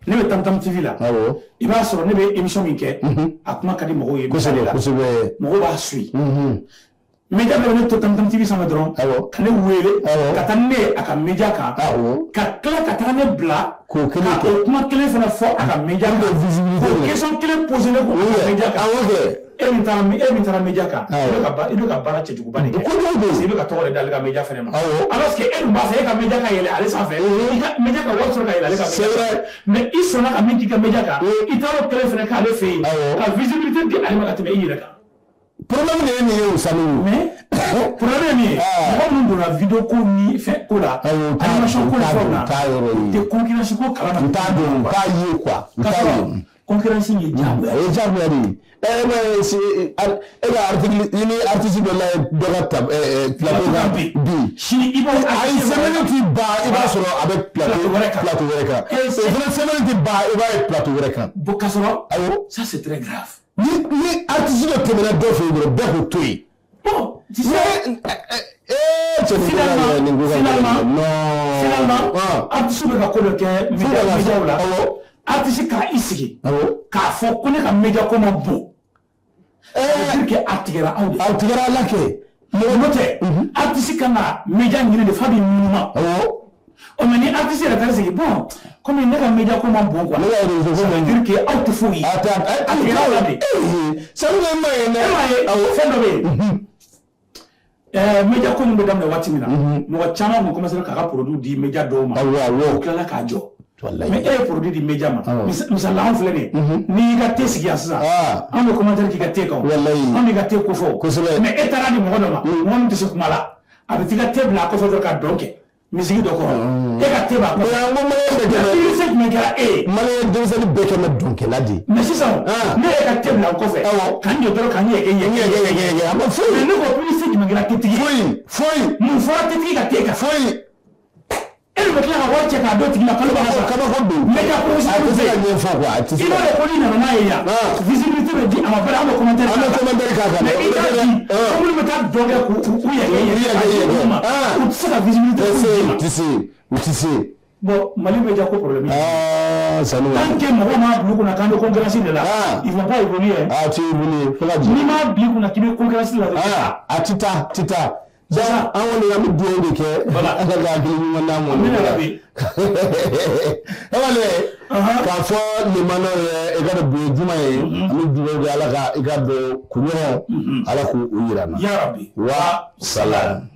[SPEAKER 1] ne bɛ Tam Tam TV la.
[SPEAKER 2] Awɔ.
[SPEAKER 1] I b'a sɔrɔ ne bɛ émission min kɛ, a kuma ka di mɔgɔw ye.
[SPEAKER 2] Kosɛbɛ, kosɛbɛ.
[SPEAKER 1] Mɔgɔw b'a suit. Média bɛɛ bɛ ne to Tam Tam TV sanfɛ dɔrɔn.
[SPEAKER 2] Awɔ.
[SPEAKER 1] Ka ne wele.
[SPEAKER 2] Awɔ.
[SPEAKER 1] Ka taa ni ne ye a ka média kan.
[SPEAKER 2] Awɔ.
[SPEAKER 1] Ka tila ka taa ne bila.
[SPEAKER 2] K'o kelen kɛ.
[SPEAKER 1] Ka o kuma kelen fana fɔ a ka média kan.
[SPEAKER 2] Visibilité.
[SPEAKER 1] K'o question kelen posé ne kun a ka média kan.
[SPEAKER 2] Awɔ kɛ.
[SPEAKER 1] E min taara média kan, i bɛ ka baara cɛjuguba de kɛ.
[SPEAKER 2] Kojugu.
[SPEAKER 1] I bɛ ka tɔgɔ de d'ale ka média fana ma.
[SPEAKER 2] Awɔ.
[SPEAKER 1] Alors que e dun b'a fɛ e ka média ka yɛlɛ ale sanfɛ. I ka média ka wari sɔrɔ ka yɛlɛ ale ka média.
[SPEAKER 2] C'est vrai.
[SPEAKER 1] Mais i sɔnna ka min k'i ka média kan, i taara o kelen fana k'ale fɛ yen.
[SPEAKER 2] Awɔ.
[SPEAKER 1] Ka visibilité di ale ma ka tɛmɛ i yɛrɛ kan.
[SPEAKER 2] Problème de ye nin ye o Sanu.
[SPEAKER 1] Mais problème ye min ye, mɔgɔ minnu donna vidéo ko ni fɛn ko la, animation ko ni fɛnw na, u tɛ concurrence ko kalama.
[SPEAKER 2] U t'a dɔn, u t'a ye quoi. U t'a ye.
[SPEAKER 1] Concurrence ye diyagoya.
[SPEAKER 2] O ye diyagoya de ye. E ka article i ni artiste dɔ la dɔ ka ta plateau kan
[SPEAKER 1] bi.
[SPEAKER 2] Bi.
[SPEAKER 1] Sini i b'o.
[SPEAKER 2] Ayi, semaine ti ban, i b'a sɔrɔ a bɛ plateau
[SPEAKER 1] wɛrɛ kan.
[SPEAKER 2] Plateau wɛrɛ kan. O fana semaine ti ban, i b'a ye plateau wɛrɛ kan.
[SPEAKER 1] Bon, k'a sɔrɔ.
[SPEAKER 2] Awɔ.
[SPEAKER 1] Ça c'est très grave.
[SPEAKER 2] Ni artiste dɔ tɛmɛna dɔ fɛ yen dɔrɔn, bɛɛ k'o to yen.
[SPEAKER 1] Bon, tu sais.
[SPEAKER 2] Cɛ nin ko ka gɛlɛn. Non.
[SPEAKER 1] Finalement, artiste bɛ ka ko dɔ kɛ médiaw la. Artiste ka i sigi. K'a fɔ ko ne ka média ko ma bon. Ça veut dire que a tigɛra anw de.
[SPEAKER 2] A tigɛra ala kɛ.
[SPEAKER 1] N'o tɛ, artiste kan ka média ɲini de f'a bɛ ɲuman. Ɔ, mais ni artiste yɛrɛ taara sigi, bon, komi ne ka média ko man bon quoi.
[SPEAKER 2] Ne ka réseau ko
[SPEAKER 1] Ça veut dire que aw tɛ foyi ye.
[SPEAKER 2] A tɛ
[SPEAKER 1] A tigɛra aw la de.
[SPEAKER 2] Sanogo, e ma ye dɛ.
[SPEAKER 1] E m'a ye, fɛn dɔ bɛ yen. Média ko min bɛ daminɛ waati min na, mɔgɔ caman kun commencé k'a ka produit di média dɔw ma.
[SPEAKER 2] Awɔ awɔ
[SPEAKER 1] O tilala k'a jɔ.
[SPEAKER 2] Walayi.
[SPEAKER 1] Mais e ye produit di média ma. Misali la, anw filɛ nin ye. N'i y'i ka thé sigi yan sisan, an bɛ commentaire k'i ka thé kan o.
[SPEAKER 2] Walayi.
[SPEAKER 1] An b'i ka thé ko fɔ o. Mais e taara di mɔgɔ dɔ ma, mɔgɔ min tɛ se kuma la, a bɛ t'i ka thé bila a kɔfɛ dɔrɔn ka dɔn kɛ musique dɔ kɔrɔ. E ka thé b'a
[SPEAKER 2] Mais
[SPEAKER 1] kɔfɛ.
[SPEAKER 2] an ko maliyɛn bɛɛ kɛ bɛ
[SPEAKER 1] Publicité jumɛn kɛra e ye?
[SPEAKER 2] Maliyɛn denmisɛnnin bɛɛ kɛ bɛ dɔnkɛla de ye.
[SPEAKER 1] Mais sisan, ne ye ka thé bila n kɔfɛ, ka n jɔ dɔrɔn ka n yɛrɛ kɛ
[SPEAKER 2] ɲɛ ɲɛ ɲɛ ɲɛ ɲɛ, a ma foyi.
[SPEAKER 1] Mais ne ko publicité jumɛn kɛra thétigi ye?
[SPEAKER 2] Foyi foyi.
[SPEAKER 1] Mun fɔra thétigi ka thé kan?
[SPEAKER 2] Foyi.
[SPEAKER 1] E de bɛ tila ka wari cɛ k'a d'o tigi ma kalo kɔnɔ.
[SPEAKER 2] Kabako don.
[SPEAKER 1] Média
[SPEAKER 2] A
[SPEAKER 1] professionnel
[SPEAKER 2] tɛ se
[SPEAKER 1] bɛ
[SPEAKER 2] ka
[SPEAKER 1] yen.
[SPEAKER 2] ɲɛfɔ quoi, a tɛ se
[SPEAKER 1] I
[SPEAKER 2] ka.
[SPEAKER 1] b'a dɔn ko n'i nana n'a ye yan, visibilité bɛ di a ma, bari an bɛ commentaire
[SPEAKER 2] An bɛ commentaire k'a kan.
[SPEAKER 1] Mais i t'a di, ko minnu bɛ taa dɔn kɛ k'u u yɛrɛ
[SPEAKER 2] U yɛrɛ
[SPEAKER 1] k'a di
[SPEAKER 2] yɛrɛ.
[SPEAKER 1] olu ma, u tɛ se ka visibilité
[SPEAKER 2] Tɛ se
[SPEAKER 1] foyi d'i ma.
[SPEAKER 2] u tɛ se, u tɛ se.
[SPEAKER 1] Bon, Mali média ko problème ye.
[SPEAKER 2] Aa, Sanogo.
[SPEAKER 1] Tant que mɔgɔw m'a bila u kunna k'an bɛ concurrence de la, ils vont pas évoluer, hein.
[SPEAKER 2] A ti wuli fo ka jigin.
[SPEAKER 1] N'i m'a bila i kunna k'i bɛ concurrence la dɔrɔn,
[SPEAKER 2] A ti taa, ti taa. Donc an kɔni, an bɛ dugawu de kɛ.
[SPEAKER 1] Voilà.
[SPEAKER 2] Ala ka hakili ɲuman d'an ma.
[SPEAKER 1] Amina rabi.
[SPEAKER 2] Kamalen, k'a fɔ limanaw ye, i ka dɔn bi ye juma ye, an bɛ dugawu kɛ Ala ka i ka dɔn kunɲɔgɔn, Ala k'u yira an na.
[SPEAKER 1] Ya Rabbi.
[SPEAKER 2] Wa salam.